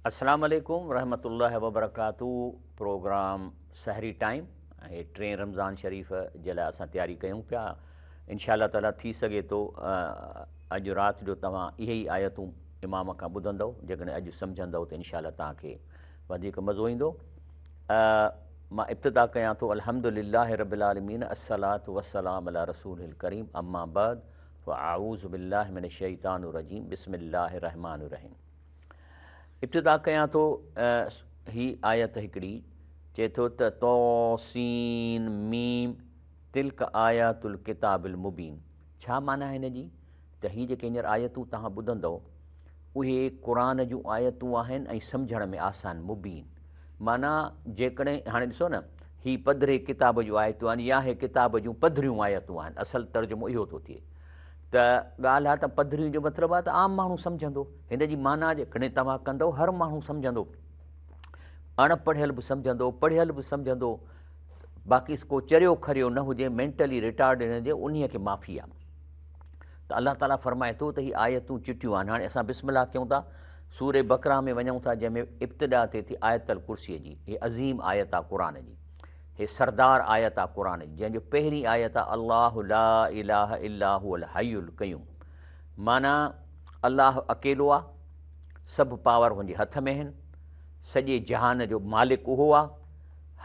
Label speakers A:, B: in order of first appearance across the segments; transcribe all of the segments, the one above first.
A: السلام عليڪم ورحمة الله وبرڪاته پروگرام سحري ٽائيم ۽ ٽئين رمضان شريف جي لاء اسان تياري ڪيون پيا انشاء الله تعالي ٿي سگهي ٿو اڄ رات جو توهان اهي ئي آيتون امام کان ٻڌندؤ جيڪڏهن اڄ سمجهندؤ ته انشاء الله توهان کي وڌيڪ مزو ايندو. مان ابتدا ڪيان ٿو الحمد لله رب العالمين الصلوة والسلام علي رسوله الڪريم اما بعد فاعوذ بالله من الشيطان الرجيم بسم الله الرحمن الرحيم. ابتدا ڪيان ٿو هي آيت هڪڙي چئي ٿو ته طسين ميم تلڪ آيات الڪتاب المبين. ڇا معنيٰ هن جي ته هي جيڪي هينئر آيتون توهان ٻڌندؤ اهي قرآن جون آيتون آهن ۽ سمجهڻ ۾ آسان، مبين، معنيٰ جيڪڏهن هاڻي ڏسو نه هي پڌري ڪتاب جون آيتون آهن يا هي ڪتاب جون پڌريون آيتون آهن اصل ترجمو اهو ٿو ٿئي ته ڳالهه آهي ته پڌريون جو مطلب آهي ته عام ماڻهو سمجهندو هن جي معنيٰ جيڪڏهن توهان ڪندؤ هر ماڻهو سمجهندو اڻ پڙهيل به سمجهندو پڙهيل به سمجهندو باقي ڪو چريو کريو نه هجي مينٽلي ريٽارڊ نه هجي انهي کي معافي آهي ته الله تعاليٰ فرمائي ٿو ته هي آيتون چٽيون آهن. هاڻي اسان بسم الله ڪيون ٿا، سورة بقره ۾ وڃون ٿا جنهن ۾ ابتدا ٿئي ٿي آيت الڪرسيء جي. هي عظيم آيت آهي قرآن جي. هي سردار آيت آهي قرآن جي جنهن جو پهرين آيت آهي الله لا اله الا هو الحي القيوم. معنيٰ الله اڪيلو آهي، سڀ پاور هن جي هٿ ۾ آهن، سڄي جهان جو مالڪ اهو آهي،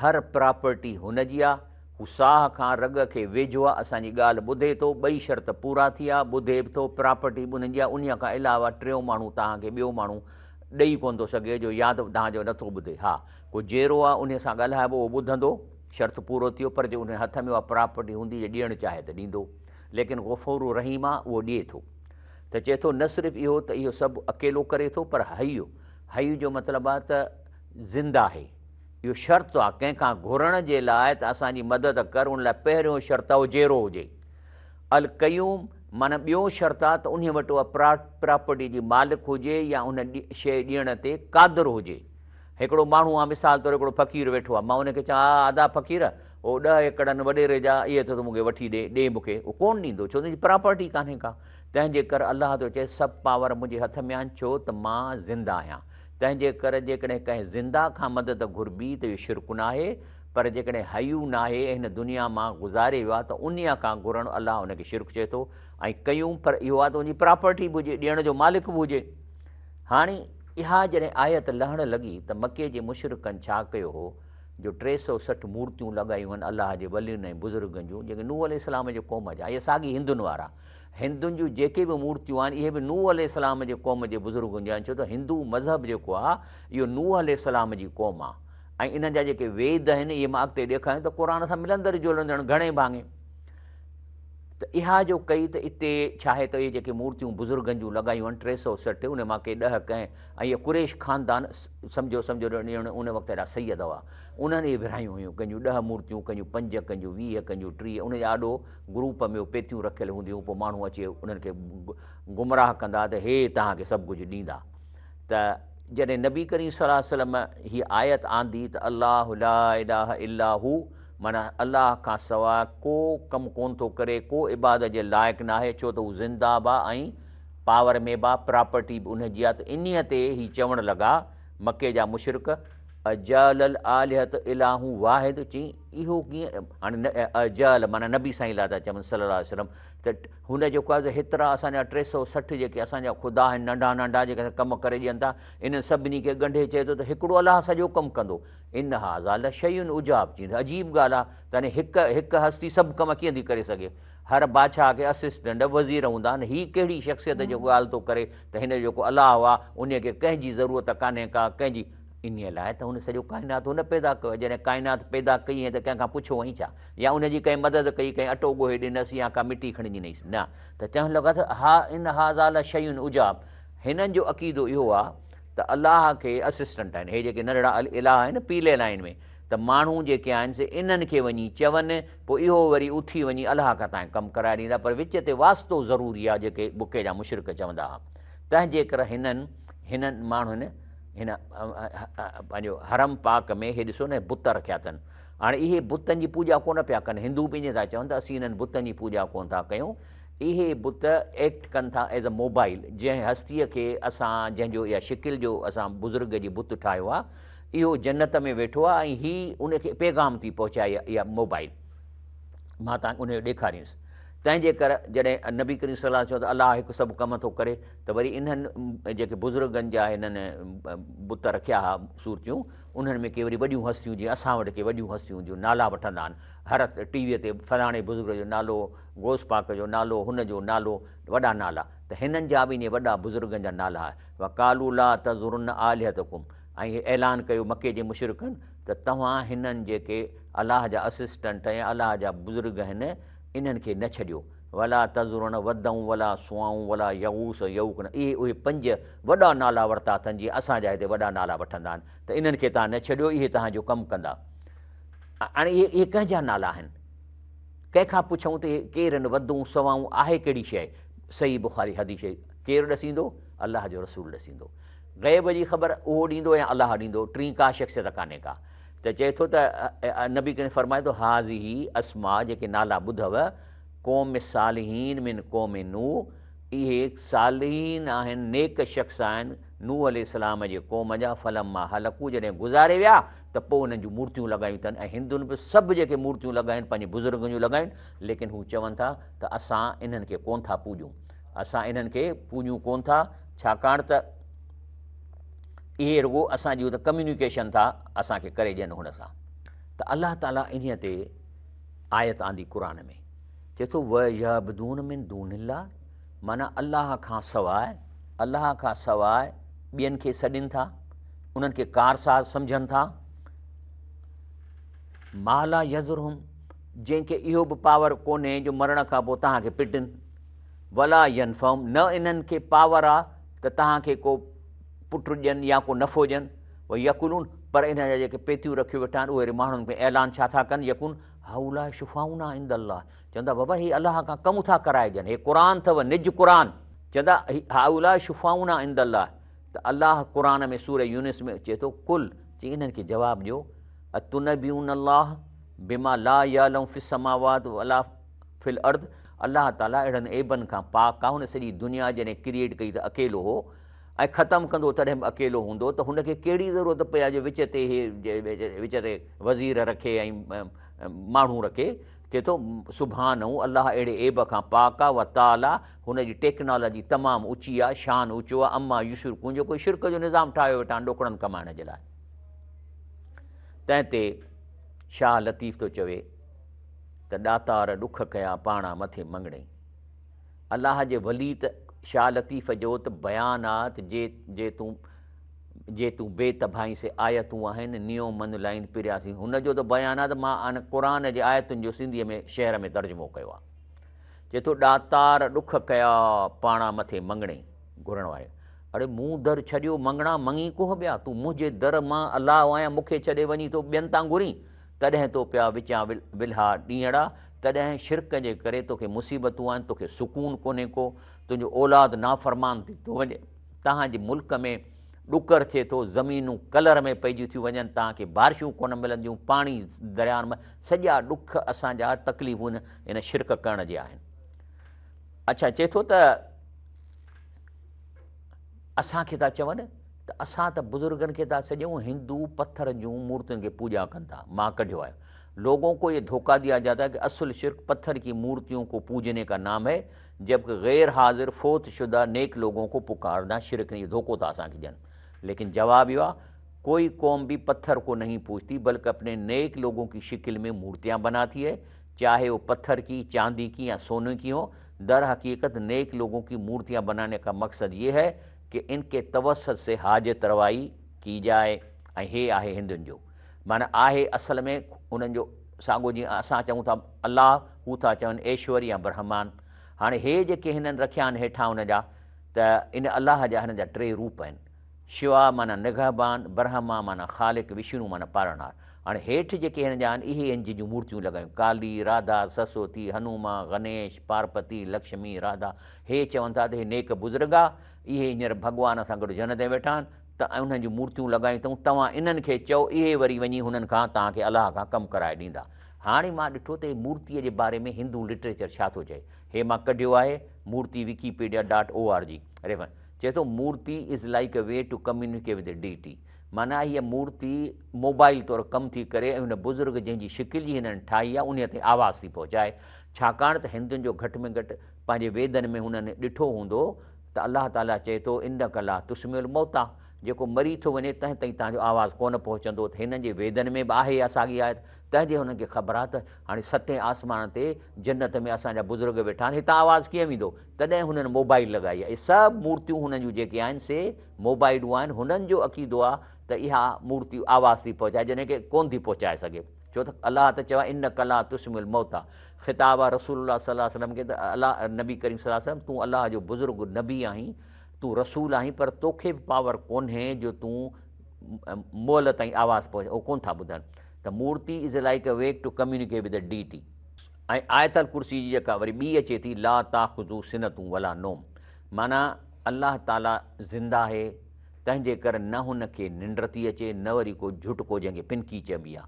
A: هر پراپرٽي هن جي آهي، هو ساهه کان رڳ کي ويجهو آ، اسان جي ڳالهه ٻڌي ٿو، ٻئي شرط پورا ٿي ويا، ٻڌي به ٿو، پراپرٽي به انهن جي آ، انهيء کان علاوه ٽيون ماڻهو توهان کي ٻيو ماڻهو ڏئي ڪونه ٿو سگهي جو يا ته توهان جو نٿو ٻڌي. ها، ڪو جيئرو آ، انهيء سان ڳالهائبو، اهو ٻڌندو، شرط پورو ٿي ويو، پر جي انهيء هٿ ۾ اها پراپرٽي هوندي جي ڏيڻ چاهي ته ڏيندو، ليڪن غفور رحيم آ، اهو ڏئي ٿو. ته چئي ٿو نه صرف اهو ته اهو سڀ اڪيلو ڪري ٿو پر حي، حي جو مطلب آ ته زنده آهي. اهو شرط آ ڪنهن کان گهرڻ جي لاء ته اسان جي مدد ڪر ان لاء پهريون شرط آ اهو جيئرو هجي. القيوم معنيٰ ٻيو شرط آ ته انهي وٽ اها پراپرٽي جي مالڪ هجي يا ان شيء ڏيڻ تي قادر هجي. هڪڙو ماڻهو آ مثال طور هڪڙو فقير ويٺو آ مان ان کي چوان ها ادا فقير اهو ڏهه ايڪڙن وڏيري جا اهي ته تون مون کي وٺي ڏي ڏي مون کي اهو ڪونه ڏيندو ڇو ته ان جي پراپرٽي ڪانهي ڪا تنهن جي ڪر الله ٿو چئي سڀ پاور منهنجي هٿ ۾ آهن ڇو ته مان زنده آهيان تنهن جي ڪر جيڪڏهن ڪنهن زنده کان مدد گهربي ته اهو شرڪ ناهي، پر جيڪڏهن حي ناهي ۽ هن دنيا مان گذاري ويو آهي ته انهيء کان گهرڻ الله ان کي شرڪ چئي ٿو ۽ قيوم پر اهو آهي ته ان جي پراپرٽي به هجي، ڏيڻ جو مالڪ به هجي. هاڻي اها جڏهن آيت لهڻ لڳي ته مڪي جي مشرڪن ڇا ڪيو هو جو 360 مورتيون لڳايون هن الله جي ولين ۽ بزرگن جون جيڪي نوح عليه السلام جي قوم جا اهي ساڳي هندن وارا هندن جون جيڪي به مورتيون آهن اهي به نوح عليه السلام جي قوم جي بزرگن جون آهن ڇو ته هندو مذهب جيڪو آهي اهو نوح عليه السلام جي قوم آهي ۽ انهن جا جيڪي ويد آهن اهي مان اڳتي ڏيکاريان ته قرآن سان ملندڙ جلندڙ گهڻي ڀاڱي ته اها جو ڪئي ته اتي ڇا آهي ته اهي جيڪي مورتيون بزرگن جون لڳايون آهن 360 ان مان ڪي 10 ڪنهن ۽ اهي قريش خاندان سمجهو سمجهو ڄڻ ان وقت اهڙا سيد هئا انهن اهي ورهايون هيون ڪنهن جون 10 مورتيون ڪنهن جون 5 ڪنهن جون 20 ڪنهن جون 30 ان جي آڏو گروپ ۾ اهي پيتيون رکيل هونديون هيون پوء ماڻهو اچي انهن کي گمراهه ڪندا ته هي توهان کي سڀ ڪجهه ڏيندا ته جڏهن نبي ڪريم صلي الله عليه وسلم هي آيت آندي ته الله لا اله الا هو معنيٰ الله کان سواء ڪو ڪم ڪون ٿو ڪري ڪو عبادت جي لائق ناهي ڇو ته هو زنده به ۽ پاور ۾ به پراپرٽي به ان جي آهي ته انهيء تي هي چوڻ لڳا مڪي جا مشرڪ اجعل الالهة اله واحد چئين اهو ڪيئن هاڻي اجعل معنيٰ نبي سائين لاء ٿا چون صلي الله عليه وسلم ته هن جيڪو آهي هيترا اسان جا 360 جيڪي اسان جا خدا آهن ننڍا ننڍا جيڪي ڪم ڪري ڏين ٿا انهن سڀني کي ڳنڍي چئي ٿو ته هڪڙو الله سڄو ڪم ڪندو ان هذا لشيء عجاب چئين عجيب ڳالهه آهي ته هاڻي هڪ هڪ هستي سڀ ڪم ڪيئن ٿي ڪري سگهي هر بادشاهه کي اسسٽنٽ وزير هوندا آهن هي ڪهڙي شخصيت جو ڳالهه ٿو ڪري ته هن جو جيڪو الله آهي ان کي ڪنهن جي ضرورت ڪانهي ڪا ڪنهن جي انهيء لاء ته هن سڄو ڪائنات هن پيدا ڪيو آهي. جڏهن ڪائنات پيدا ڪئي هئين ته ڪنهن کان پڇيو هئين ڇا؟ يا ان جي ڪنهن مدد ڪئي، ڪنهن اٽو ڳوهي ڏنس يا ڪا مٽي کڻي ڏنئيس؟ نه. ته چوڻ لڳا ته ها ان هذا لشيء عجاب. هنن جو عقيدو اهو آهي ته الله کي اسسٽنٽ آهن. هي جيڪي ننڍڙا اله آهن نه پيلي لائين ۾ ته ماڻهو جيڪي آهن سي انهن کي وڃي چون پوء اهو وري اٿي وڃي الله کان تانئين ڪم ڪرائي ڏيندا پر وچ تي واسطو ضروري آهي جيڪي بڪي جا مشرڪ چوندا ها. تنهن جي ڪري هنن هنن ماڻهن هن پنهنجو حرم پاڪ ۾ هي ڏسو نه بت رکيا اٿن. هاڻي اهي بتن جي پوڄا ڪونه پيا ڪن. هندو به ائين ٿا چون ته اسين انهن بتن جي پوڄا ڪونه ٿا ڪيون. اهي بت ايڪٽ ڪن ٿا ايز ا موبائل، جنهن هستيء کي اسان جنهن جو اها شڪل جو اسان بزرگ جي بت ٺاهيو آ، اهو جنت ۾ ويٺو آ ۽ هي ان کي پيغام ٿي پهچائي اها موبائل. مان توهان کي ان جو ڏيکارينس. تنهن جي ڪر جڏهن نبي ڪريم صلي الله عليه وسلم چيو ته الله هڪ سڀ ڪم ٿو ڪري ته وري انهن جيڪي بزرگن جا هنن بت رکيا ها صورتيون انهن ۾ ڪي وري وڏيون هستيون جيئن اسان وٽ ڪي وڏيون هستيون جو نالا وٺندا آهن هر ٽي ويء تي فلاڻي بزرگ جو نالو غوث پاڪ جو نالو هن جو نالو وڏا نالا ته هنن جا به ائين وڏا بزرگن جا نالا ها وقالوا لا تذرن آلهتڪم ۽ هي اعلان ڪيو مڪي جي مشرڪن ته توهان هنن جيڪي الله جا اسسٽنٽ ۽ الله جا بزرگ آهن انهن کي نه ڇڏيو ولا تذرن ودا ولا سواع ولا يغوث يعوق اهي اهي پنج وڏا نالا ورتا اٿن جيئن اسان جا هتي وڏا نالا وٺندا آهن ته انهن کي توهان نه ڇڏيو اهي توهان جو ڪم ڪندا. هاڻي اهي اهي ڪنهن جا نالا آهن؟ ڪنهن کان پڇون ته اهي ڪير آهن ودون سواعون آهي ڪهڙي شيء؟ صحيح بخاري حديث شريف ڪير ڏسيندو؟ الله جو رسول ڏسيندو. غيب جي خبر اهو ڏيندو يا الله ڏيندو ٽين ڪا شخصيت ڪانهي ڪا. ته چئي ٿو ته نبي ڪريم فرمائي ٿو هٰذه اسماء جيڪي نالا ٻڌو قوم صالحين من قوم نوح اهي صالحين آهن نيڪ شخص آهن نوح عليه السلام جي قوم جا فلما هلڪوا جڏهن گذاري ويا ته پوء انهن جون مورتيون لڳايون اٿن ۽ هندن به سڀ جيڪي مورتيون لڳايون پنهنجي بزرگن جون لڳايون ليڪن هو چون ٿا ته اسان انهن کي ڪون ٿا پوڄون اسان انهن کي پوڄون ڪون ٿا ڇاڪاڻ ته اهي رڳو اسان جي ته ڪميونيڪيشن ٿا اسان کي ڪري ڏين هن سان ته الله تعالي انهي تي آيت آندي قرآن ۾ چئي ٿو ويعبدون من دون الله معنيٰ الله کان سواء الله کان سواء ٻين کي سڏين ٿا انهن کي ڪارساز سمجهن ٿا ما لا يضرهم جنهن کي اهو به پاور ڪونهي جو مرڻ کان پوء توهان کي پٽن ولا ينفعهم نه انهن کي پاور آ ته توهان کي ڪو پٽ ڏين يا ڪو نفعو ڏين، ويقولون پر انهن جا جيڪي پيتيون رکيو ويٺا آهن اهي وري ماڻهن ۾ اعلان ڇا ٿا ڪن يقولون هؤلاء شفاعنا عند الله چوندا بابا هي الله کان ڪم ٿا ڪرائجن هي قرآن اٿو نج قرآن چوندا هؤلاء شفاعنا عند الله ته الله قرآن ۾ سورة يونس ۾ چئي ٿو قل چي انهن کي جواب ڏيو اتنبئون الله بما لا يعلم في السماوات ولا في الارض الله تعالي اهڙن عيبن کان پاڪ آهي هن سڄي دنيا جڏهن ڪريئيٽ ڪئي ته اڪيلو هو ۽ ختم ڪندو تڏهن به اڪيلو هوندو ته هن کي ڪهڙي ضرورت پئي آهي جو وچ تي هي وچ تي وزير رکي ۽ ماڻهو رکي چئي ٿو سبحانه الله اهڙي عيب کان پاڪ آهي وتعالي هن جي ٽيڪنالاجي تمام اوچي آهي شان اوچو آهي عما يشرڪون جو ڪوئي شرڪ جو نظام ٺاهيو ويٺا آهن ڏوڪڙن ڪمائڻ جي لاء تنهن تي شاهه لطيف ٿو چوي ته ڏاتار ڏک ڪيا پاڻا مٿي مڱڻي. الله جي ولي ته شاهه لطيف جو ته بيان آ ته جي جي تون جي تون بي تڀائين سي آيتون آهن نيو من لائين پرياسين هن جو ته بيان آ ته مان ان قرآن جي آيتن جو سنڌيء ۾ شعر ۾ ترجمو ڪيو آ. چئي ٿو ڏاتار ڏک ڪيا پاڻا مٿي مڱڻي گهرڻ واري اڙي مون در ڇڏيو مڱڻا مڱين ڪوهه ٻيا تون منهنجي در مان الله آهيان مون کي ڇڏي وڃين ٿو ٻين تان گهرين تڏهن تو پيا وچان ولها ڏينهڙا، تڏهن شرڪ جي ڪري توکي مصيبتون آهن، توکي سڪون ڪونهي ڪو، تنهنجو اولاد نافرمان ٿي ٿو وڃي، توهان جي ملڪ ۾ ڏڪر ٿئي ٿو، زمينون ڪلر ۾ پئجي ٿيون وڃن، توهان کي بارشون ڪونه ملنديون، پاڻي دريائن مان، سڄا ڏک اسان جا تڪليفون ان شرڪ ڪرڻ جي آهن. اڇا چئي ٿو ته اسان کي ٿا چون ته اسان ته بزرگن کي ٿا سڏيون هندو پٿر جون مورتين کي پوڄا ڪن ٿا مان ڪڍيو آهي لوگون کو یہ دھوکا دیا جاتا ہے کہ اصل شرک پتھر کی مورتیوں کو پوجنے کا نام ہے جبکہ غیر حاضر فوت شدہ نیک لوگوں کو پکارنا شرک نہیں دھوکو ٿا اسان کي ڏين لیکن جواب اهو آهي کوئی قوم بھی پتھر کو نہیں پوجتی بلکہ اپنے نیک لوگوں کی شکل میں مورتیاں بناتی ہے چاہے وہ پتھر کی چاندی کی یا سونے کی ہو در حقیقت نیک لوگوں کی مورتیاں بنانے کا مقصد یہ ہے ڪه ان ڪي توسط سي حاجت روائي ڪي جائي ۽ هي آهي هندن جو معنيٰ آهي اصل ۾ انهن جو ساڳو جيئن اسان چئون ٿا الله هو ٿا چون ايشور يا برهمان هاڻي هي جيڪي هنن رکيا آهن هيٺان ان جا ته ان الله جا هنن جا ٽي روپ آهن شوا معنيٰ نگهبان، برهما معنيٰ خالق، وشنو معنيٰ پالڻهار. هاڻي هيٺ جيڪي هن جا آهن اهي آهن جن جون مورتيون لڳايون، ڪالي، راڌا، سرسوتي، هنومان، غنيش، پارپتي، لڪشمي، راڌا. هي چون ٿا ته هي نيڪ بزرگ آ، اهي هينئر ڀڳوان سان گڏ جنت ۾ ويٺا آهن ته انهن جون مورتيون لڳايون اٿئون، توهان انهن کي چئو اهي وري وڃي هنن کان توهان کي الله کان ڪم ڪرائي ڏيندا. هاڻي مان ڏٺو ته هي مورتيء جي باري ۾ هندو لٽريچر ڇا ٿو چئي. هي مان ڪڍيو آهي Murti Wikipedia dot O R G reference چئي ٿو Murti is like a way to communicate with deity معنيٰ هيء مورتي موبائل طور ڪم ٿي ڪري ۽ ان بزرگ جنهن جي شڪل جي هنن ٺاهي آهي انهيء تائين آواز ٿي پهچائي ڇاڪاڻ ته هندن جو گهٽ ۾ گهٽ پنهنجي ويدن ۾ هنن ڏٺو هوندو ته الله تعاليٰ چئي ٿو انک لا تسمع الموتيٰ جيڪو مري ٿو وڃي تنهن تائين توهان جو آواز ڪونه پهچندو ته هنن جي ويدن ۾ به آهي اها ساڳي آيت تنهن جي هنن کي خبر آهي ته هاڻي ستين آسمان تي جنت ۾ اسان جا بزرگ ويٺا آهن هتان آواز ڪيئن ويندو تڏهن هنن موبائل لڳائي آهي اهي سڀ مورتيون هنن جون جيڪي آهن سي موبائلون آهن هنن جو عقيدو آهي ته اها مورتي آواز ٿي پهچائي جڏهن ڪي ڪونه ٿي پهچائي سگهي ڇو ته الله ته چيو آهي انک لا تسمع الموتيٰ خطاب آهي رسول الله صلي الله عليه وسلم کي ته الله نبي ڪريم صلي الله عليه وسلم تون الله جو بزرگ نبي آهين تون رسول آهين پر توکي به پاور ڪونهي جو تون مئل تائين آواز پهچائين اهو ڪونه ٿا ٻڌن ته Murti is like a way to communicate with deity. ۽ آيت الڪرسي جي جيڪا وري ٻي اچي ٿي لا تاخذه سنة ولا نوم معنيٰ الله تعاليٰ زنده آهي تنهن جي ڪري نه هن کي ننڊ ٿي اچي نه وري ڪو جهٽڪو جنهن کي پنڪي چئبي آهي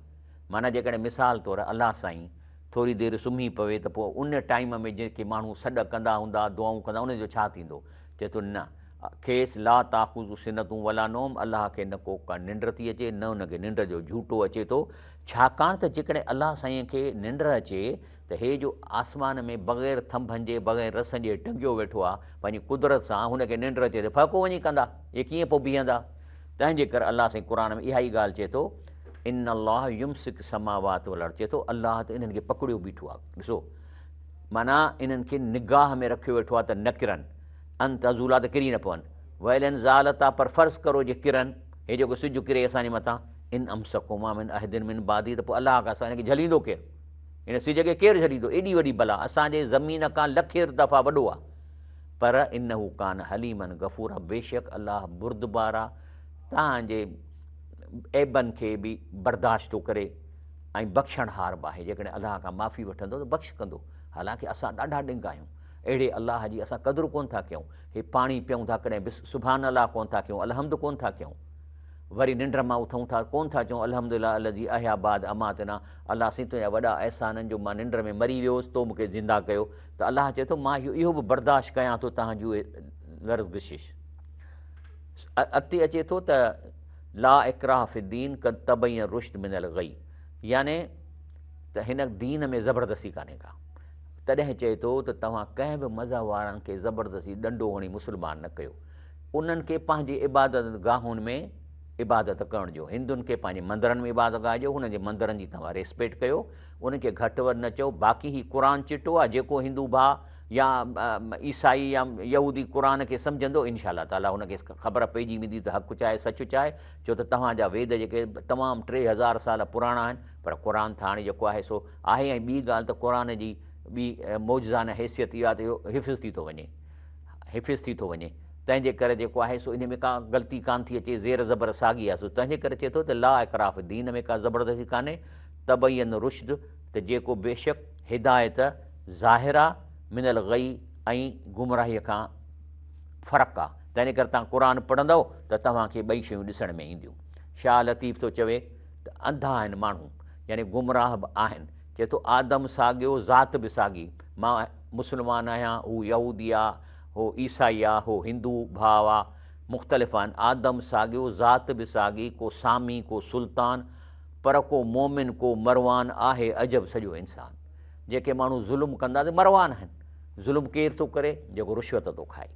A: معنيٰ جيڪڏهن مثال طور الله سائين ٿوري دير سمهي پوي ته پوء ان ٽائيم ۾ جيڪي ماڻهو سڏ ڪندا هوندا دعائون ڪندا ان جو ڇا ٿيندو؟ چئي ٿو نه کيس لا تاخذه سنة ولا نوم الله کي نه ڪو ڪا ننڊ ٿي اچي نه ان کي ننڊ جو جهوٽو اچي ٿو ڇاڪاڻ ته جيڪڏهن الله سائين کي ننڊ اچي ته هي جو آسمان ۾ بغير ٿنڀن جي بغير رسن جي ٽنگيو ويٺو آ پنهنجي قدرت سان هن کي ننڊ اچي ته ڦهڪو وڃي ڪندا اهي ڪيئن پوء بيهندا تنهن جي ڪري الله سائين قرآن ۾ اها ئي ڳالهه چئي ٿو ان الله يمسڪ السماوات والارض چئي ٿو الله ته انهن کي پڪڙيو بيٺو آ ڏسو معنيٰ انهن کي نگاهه ۾ رکيو ويٺو آ ته نه ڪرن ان تزولا ته ڪري نه پون ولئن زالتا پر فرض ڪرو جي ڪرن هي جيڪو سج ڪري اسان جي مٿان ان امسڪهما من احد من بعده ته پوء الله کان سواء هن کي جهليندو ڪير هن سج کي ڪير جهليندو ايڏي وڏي بلا اسان جي زمين کان لکين دفعا وڏو آ پر انه ڪان حليما غفورا بيشڪ الله بردبار آ توهان جي عيبن کي به برداشت ٿو ڪري ۽ بخشڻهار به آهي جيڪڏهن الله کان معافي وٺندو ته بخش ڪندو حالانڪه اسان ڏاڍا ڏنگ آهيون اهڙي الله جي اسان قدر ڪون ٿا ڪيون هي پاڻي پيون ٿا ڪڏهن بس سبحان الله ڪون ٿا ڪيون الحمد ڪون ٿا ڪيون وري ننڊ مان اٿون ٿا ڪون ٿا چئون الحمد لله الذي احيا بعد اماتنا الله سائين تنهنجا وڏا احسان آهن جو مان ننڊ ۾ مري ويو هوس تو مون کي زنده ڪيو ته الله چئي ٿو مان اهو به برداشت ڪيان ٿو توهان جون اهي لرزگشش اڳتي اچي ٿو ته لا اڪراه في الدين قد تبين الرشد من الغي يعني ته هن دين ۾ زبردستي ڪانهي ڪا تڏهن چئي ٿو ته توهان ڪنهن به مذهب وارن کي زبردستي ڏنڊو هڻي مسلمان نه ڪيو انهن کي پنهنجي عبادت گاهن ۾ عبادت ڪرڻ ڏيو هندن کي پنهنجي مندرن ۾ عبادت گاهه ڏيو انهن جي مندرن جي توهان ريسپيڪٽ ڪيو انهن کي گهٽ وڌ نه چئو باقي هي قرآن چٽو آهي جيڪو هندو ڀاء يا عيسائي يا يهودي قرآن کي سمجهندو انشاء الله تعالي هن کي خبر پئجي ويندي ته حق ڇا آهي سچ ڇا آهي ڇو ته توهان جا ويد جيڪي تمام 3000 سال پراڻا آهن پر قرآن ته هاڻي جيڪو آهي سو آهي ۽ ٻي ڳالهه ته قرآن جي ٻي معجزانه حيثيت اها ته اهو حفظ ٿي ٿو وڃي حفظ ٿي ٿو وڃي تنهن جي ڪري جيڪو آهي سو ان ۾ ڪا غلطي ڪانه ٿي اچي زير زبر ساڳي آهي سو تنهن جي ڪري چئي ٿو ته لا اڪراه في الدين ۾ ڪا زبردستي ڪانهي تبين الرشد ته جيڪو بيشڪ هدايت ظاهر آ من الغي ۽ گمراهيء کان فرق آ تنهن ڪري توهان قرآن پڙهندؤ ته توهان کي ٻئي شيون ڏسڻ ۾ اينديون. شاهه لطيف ٿو چوي ته انڌا آهن ماڻهو يعني گمراهه به آهن. چئي ٿو آدم ساڳيو ذات به ساڳي. مان مسلمان آهيان هو يهودي آ هو عيسائي آ هو هندو ڀاء آ مختلف آهن. آدم ساڳيو ذات به ساڳي ڪو سامي ڪو سلطان پر ڪو مومن ڪو مروان آهي عجب سڄو انسان. جيڪي ماڻهو ظلم ڪندا سي مروان آهن. ظلم ڪير ٿو ڪري؟ جيڪو رشوت ٿو کائي.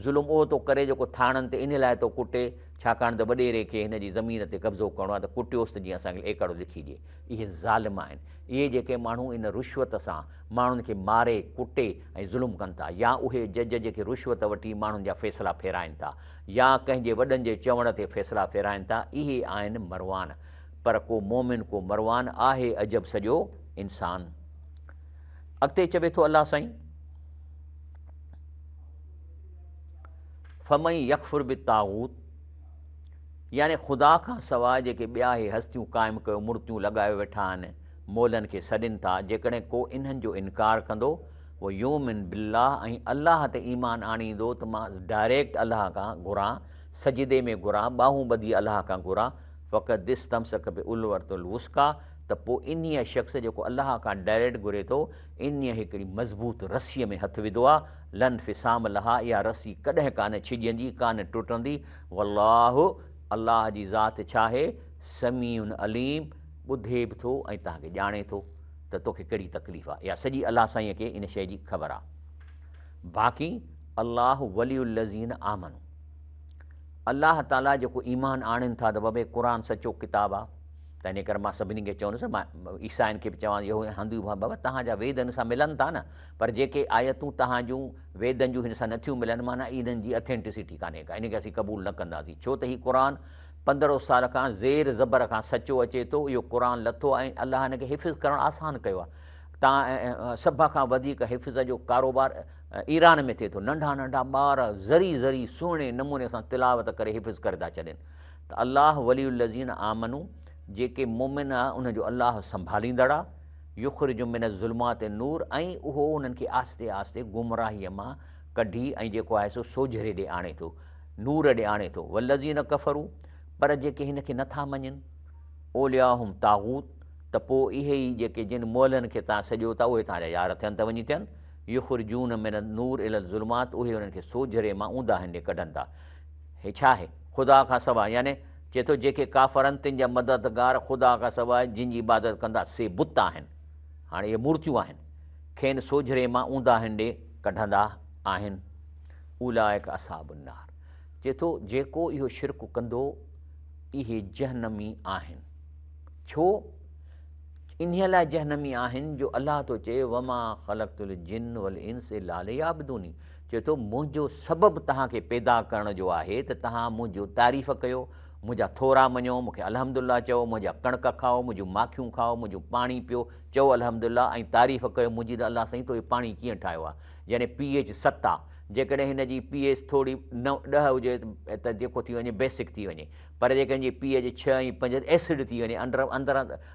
A: ظلم اهو ٿو ڪري جيڪو ٿاڻن تي ان لاء ٿو ڪٽي ڇاڪاڻ ته وڏيري کي هن جي زمين تي قبضو ڪرڻو آهي ته ڪٽيوس ته جيئن اسان کي ايڪڙ لکي ڏئي. اهي ظالم آهن. اهي جيڪي ماڻهو ان رشوت سان ماڻهن کي ماري، ڪٽي ۽ ظلم ڪن ٿا يا اهي جج جيڪي رشوت وٺي ماڻهن جا فيصلا ڦيرائين ٿا يا ڪنهن جي وڏن جي چوڻ تي فيصلا ڦيرائين ٿا اهي آهن مروان. پر ڪو مومن ڪو مروان آهي عجب سڄو انسان. اڳتي چوي ٿو الله سائين فمن يڪفر بالطاغوت يعني خدا کان سواء جيڪي ٻيا هي هستيون قائم ڪيو مورتيون لڳايو ويٺا آهن مولن کي سڏين ٿا جيڪڏهن ڪو انهن جو انڪار ڪندو ويؤمن بالله ۽ الله تي ايمان آڻيندو ته مان ڊائريڪٽ الله کان گهران سجدي ۾ گهران ٻانهون ٻڌي الله کان گهران فقد استمسڪ بالعروة الوثقيٰ ته پوء انهيء شخص جيڪو الله کان ڊائريڪٽ گهري ٿو، انهيء هڪڙي مضبوط رسيء ۾ هٿ وڌو آ، لا انفصام لها، اها رسي ڪڏهن ڪانه ڇڄندي، ڪانه ٽٽندي، والله، الله جي ذات ڇاهي، سميع عليم، ٻڌي به ٿو ۽ توهان کي ڄاڻي ٿو ته توکي ڪهڙي تڪليف آ، اها سڄي الله سائينء کي ان شيء جي خبر آ. باقي الله ولي الذين آمنوا، الله تعاليٰ جيڪو ايمان آڻين ٿا ته بابا هي قرآن سچو ڪتاب آ، تنهن ڪري مان سڀني کي چوندس، مان عيسائين کي به چوان، يهودين، هندو به، بابا توهان جا ويد هن سان ملن ٿا نه، پر جيڪي آيتون توهان جون ويدن جون هن سان نٿيون ملن معنيٰ انهن جي اٿينٽسٽي ڪانهي ڪا، ان کي اسين قبول نه ڪنداسين، ڇو ته هي قرآن 15 سال کان زير زبر کان سچو اچي ٿو، اهو قرآن لٿو ۽ الله هن کي حفظ ڪرڻ آسان ڪيو آهي، تان سڀ کان وڌيڪ حفظ جو ڪاروبار ايران ۾ ٿئي ٿو، ننڍا ننڍا ٻار ذري ذري سهڻي نموني سان تلاوت ڪري حفظ ڪري ٿا ڇڏين. ته الله ولي الذين آمنوا جيڪي مؤمن آ انهن جو الله سنڀاليندڙ آ، يخرجهم من الظلمات النور ۽ اهو انهن کي آهستي آهستي گمراهيء مان ڪڍي ۽ جيڪو آهي سو سوجهري ڏي آڻي ٿو، نور ڏي آڻي ٿو، والذين ڪفروا پر جيڪي هن کي نٿا مڃين، اولياءهم طاغوت ته پوء اهي ئي جيڪي جن مئلن کي توهان سڏيو ٿا اهي توهان جا يار ٿين ته وڃي ٿين، يخرجون من النور الي الظلمات اهي انهن کي سوجهري مان اونداهين ڏي ڪڍن ٿا. هي ڇا آهي؟ خدا کان سواء، يعني، چئي ٿو، جيڪي ڪافر آهن تن جا مددگار خدا کان سواء جن جي عبادت ڪندا سي بت آهن. هاڻي اهي مورتيون آهن. کين سوجهري مان اونداهين ڏي ڪڍندا آهن. اولئڪ اصحاب النار. چئي ٿو، جيڪو اهو شرڪ ڪندو اهي جهنمي آهن. ڇو؟ انهيء لاء جهنمي آهن جو الله ٿو چئي، وما خلقت الجن والانس الا ليعبدوني. چئي ٿو، منهنجو سبب توهان کي پيدا ڪرڻ جو آهي ته توهان منهنجو تعريف ڪيو، منهنجا ٿورا مڃو، مون کي الحمدلله چئو، منهنجا ڪڻڪ کائو، منهنجون ماکيون کائو، منهنجو پاڻي پيو، چئو الحمدلله ۽ تعريف ڪيو منهنجي ته الله سائين تو هي پاڻي ڪيئن ٺاهيو آهي؟ يعني پي ايڇ 7 آهي، جيڪڏهن هن جي پي ايڇ ٿوري 9، 10 هجي ته جيڪو ٿي وڃي بيسڪ ٿي وڃي، پر جيڪڏهن هن جي پي ايڇ 6 ۽ 5 ته ايسڊ ٿي وڃي، اندر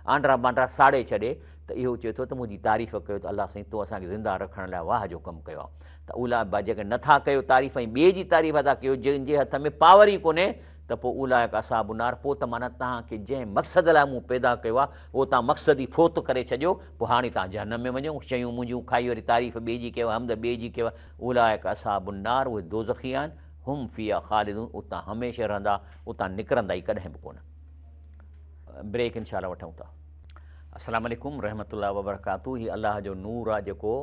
A: آنڊرا بانڊرا ساڙي ڇڏي. ته اهو چئي ٿو ته منهنجي تعريف ڪيو ته الله سائين تو اسان کي زنده رکڻ لاء واهه جو ڪم ڪيو آهي ته اولئڪ جيڪڏهن نٿا ڪيو تعريف ۽ ٻئي جي تعريف ٿا ڪيو جن جي هٿ ۾ پاور ئي ڪونهي ته پوء اولئڪ اصحاب النار پوء ته معنيٰ توهان کي جنهن مقصد لاء مون پيدا ڪيو آهي اهو توهان مقصد ئي فوت ڪري ڇڏيو پوء هاڻي توهان جهنم ۾ وڃو شيون منهنجون کائي وري تعريف ٻئي جي ڪيو حمد ٻئي جي ڪيو اولئڪ اصحاب النار اهي دوزخي آهن هم فيها خالدون اتان هميشه رهندا اتان نڪرندا ئي ڪڏهن به ڪونه. بريڪ انشاء الله وٺون ٿا. السلام عليڪم رحمة الله وبرڪاته هي الله جو نور آ جيڪو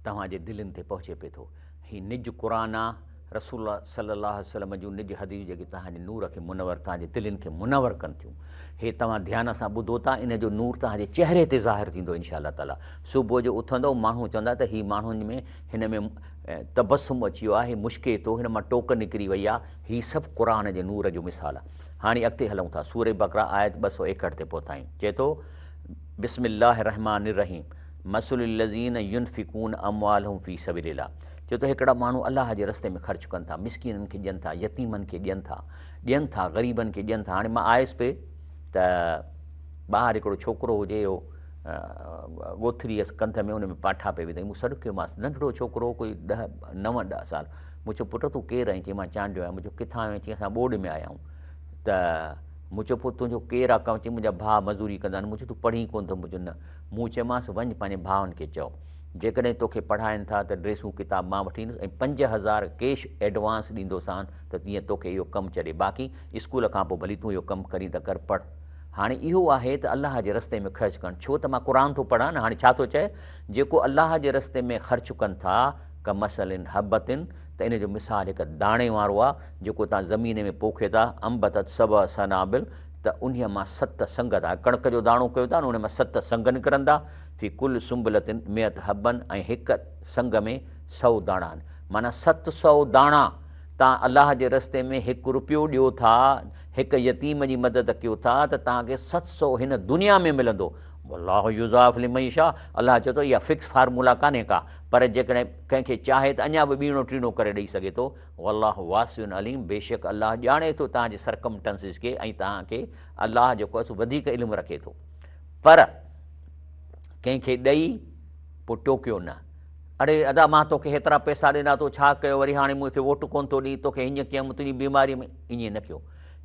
A: توهان جي دلين تي پهچي پئي ٿو هي نج قرآن آ رسول الله صلي الله عليه وسلم جون نج حديث جيڪي توهان جي نور کي منور توهان جي دلين کي منور ڪن ٿيون هي توهان ڌيان سان ٻڌو ٿا ان جو نور توهان جي چهري تي ظاهر ٿيندو انشاء الله تعالي صبح جو اٿندو ماڻهو چوندا ته هي ماڻهن ۾ هن ۾ تبسم اچي ويو آهي مشڪي ٿو هن مان ٽوڪ نڪري وئي آ هي سڀ قرآن جي نور جو مثال آ هاڻي اڳتي هلون ٿا سورة بقره آيت 261 تي پهتا آهيون چئي ٿو بسم الله الرحمٰن الرحيم مثل الذين ينفقون اموالهم في سبيل الله چئي ٿو هڪڙا ماڻهو الله جي رستي ۾ خرچ ڪن ٿا مسڪينن کي ڏين ٿا يتيمن کي ڏين ٿا ڏين ٿا غريبن کي ڏين ٿا هاڻي مان آيس پئي ته ٻاهر هڪڙو ڇوڪرو هجي اهو ڳوٿري هيس ڪنڌ ۾ ان ۾ پاٺا پئي وڌائين مون سڏ ڪيومانس ننڍڙو ڇوڪرو ڪوئي 10 9 10 سال مون چيو پٽ تون ڪير آهين؟ چيائين مان چانڊيو آهيان. مون چيو ڪٿان آيو آهين؟ چيائين اسان ٻوڏ ۾ آيا آهيون. ته مون چيو پوء تنهنجو ڪير آ ڪم؟ چيائين منهنجا ڀاء مزوري ڪندا آهن. مون چيو تون پڙهين ڪونه ٿو؟ مون چيو نه. مون چيومانس وڃ پنهنجي ڀائن کي چئو جيڪڏهن توکي پڙهائين ٿا ته ڊريسون ڪتاب مان وٺي ايندس ۽ 5000 ڪيش ايڊوانس ڏيندوسان ته جيئن توکي اهو ڪم ڇڏي باقي اسڪول کان پوء ڀلي تون اهو ڪم ڪرين ته ڪر پڙهه. هاڻي اهو آهي ته الله جي رستي ۾ خرچ ڪرڻ ڇو ته مان قرآن ٿو پڙهان نه هاڻي ڇا ٿو چئي جيڪو الله جي رستي ۾ خرچ ڪن ٿا ڪمثل حبة ته ان جو مثال هڪ داڻي وارو آهي جيڪو توهان زمين ۾ پوکيو ٿا، انبتت سبع سنابل ته انهيء مان 7 سنگ ٿا، ڪڻڪ جو داڻو ڪيو ٿا نه ان مان 7 سنگ نڪرندا، في ڪل سنبلة مئة حبة ۽ هڪ سنگ ۾ 100 داڻا آهن، معنيٰ 700 داڻا توهان الله جي رستي ۾ هڪ رپيو ڏيو ٿا، هڪ يتيم جي مدد ڪيو ٿا ته توهان کي 700 هن دنيا ۾ ملندو، والله يضاعف لمن يشاء الله چئي ٿو اها فڪس فارمولا ڪانهي ڪا، پر جيڪڏهن ڪنهن کي چاهي ته اڃا به ٻيڻو ٽيڻو ڪري ڏئي سگهي ٿو. والله واسع عليم بيشڪ الله ڄاڻي ٿو توهان جي سرڪمٽنسز کي ۽ توهان کي الله جيڪو آهي سو وڌيڪ علم رکي ٿو. پر ڪنهن کي ڏئي پوء ٽوڪيو نه. اڙي ادا مان توکي هيترا پئسا ڏنا تو ڇا ڪيو وري هاڻي مون کي ووٽ ڪونه ٿو ڏئين توکي هيئن ڪيم تنهنجي بيماري ۾ ائين نه ڪيو.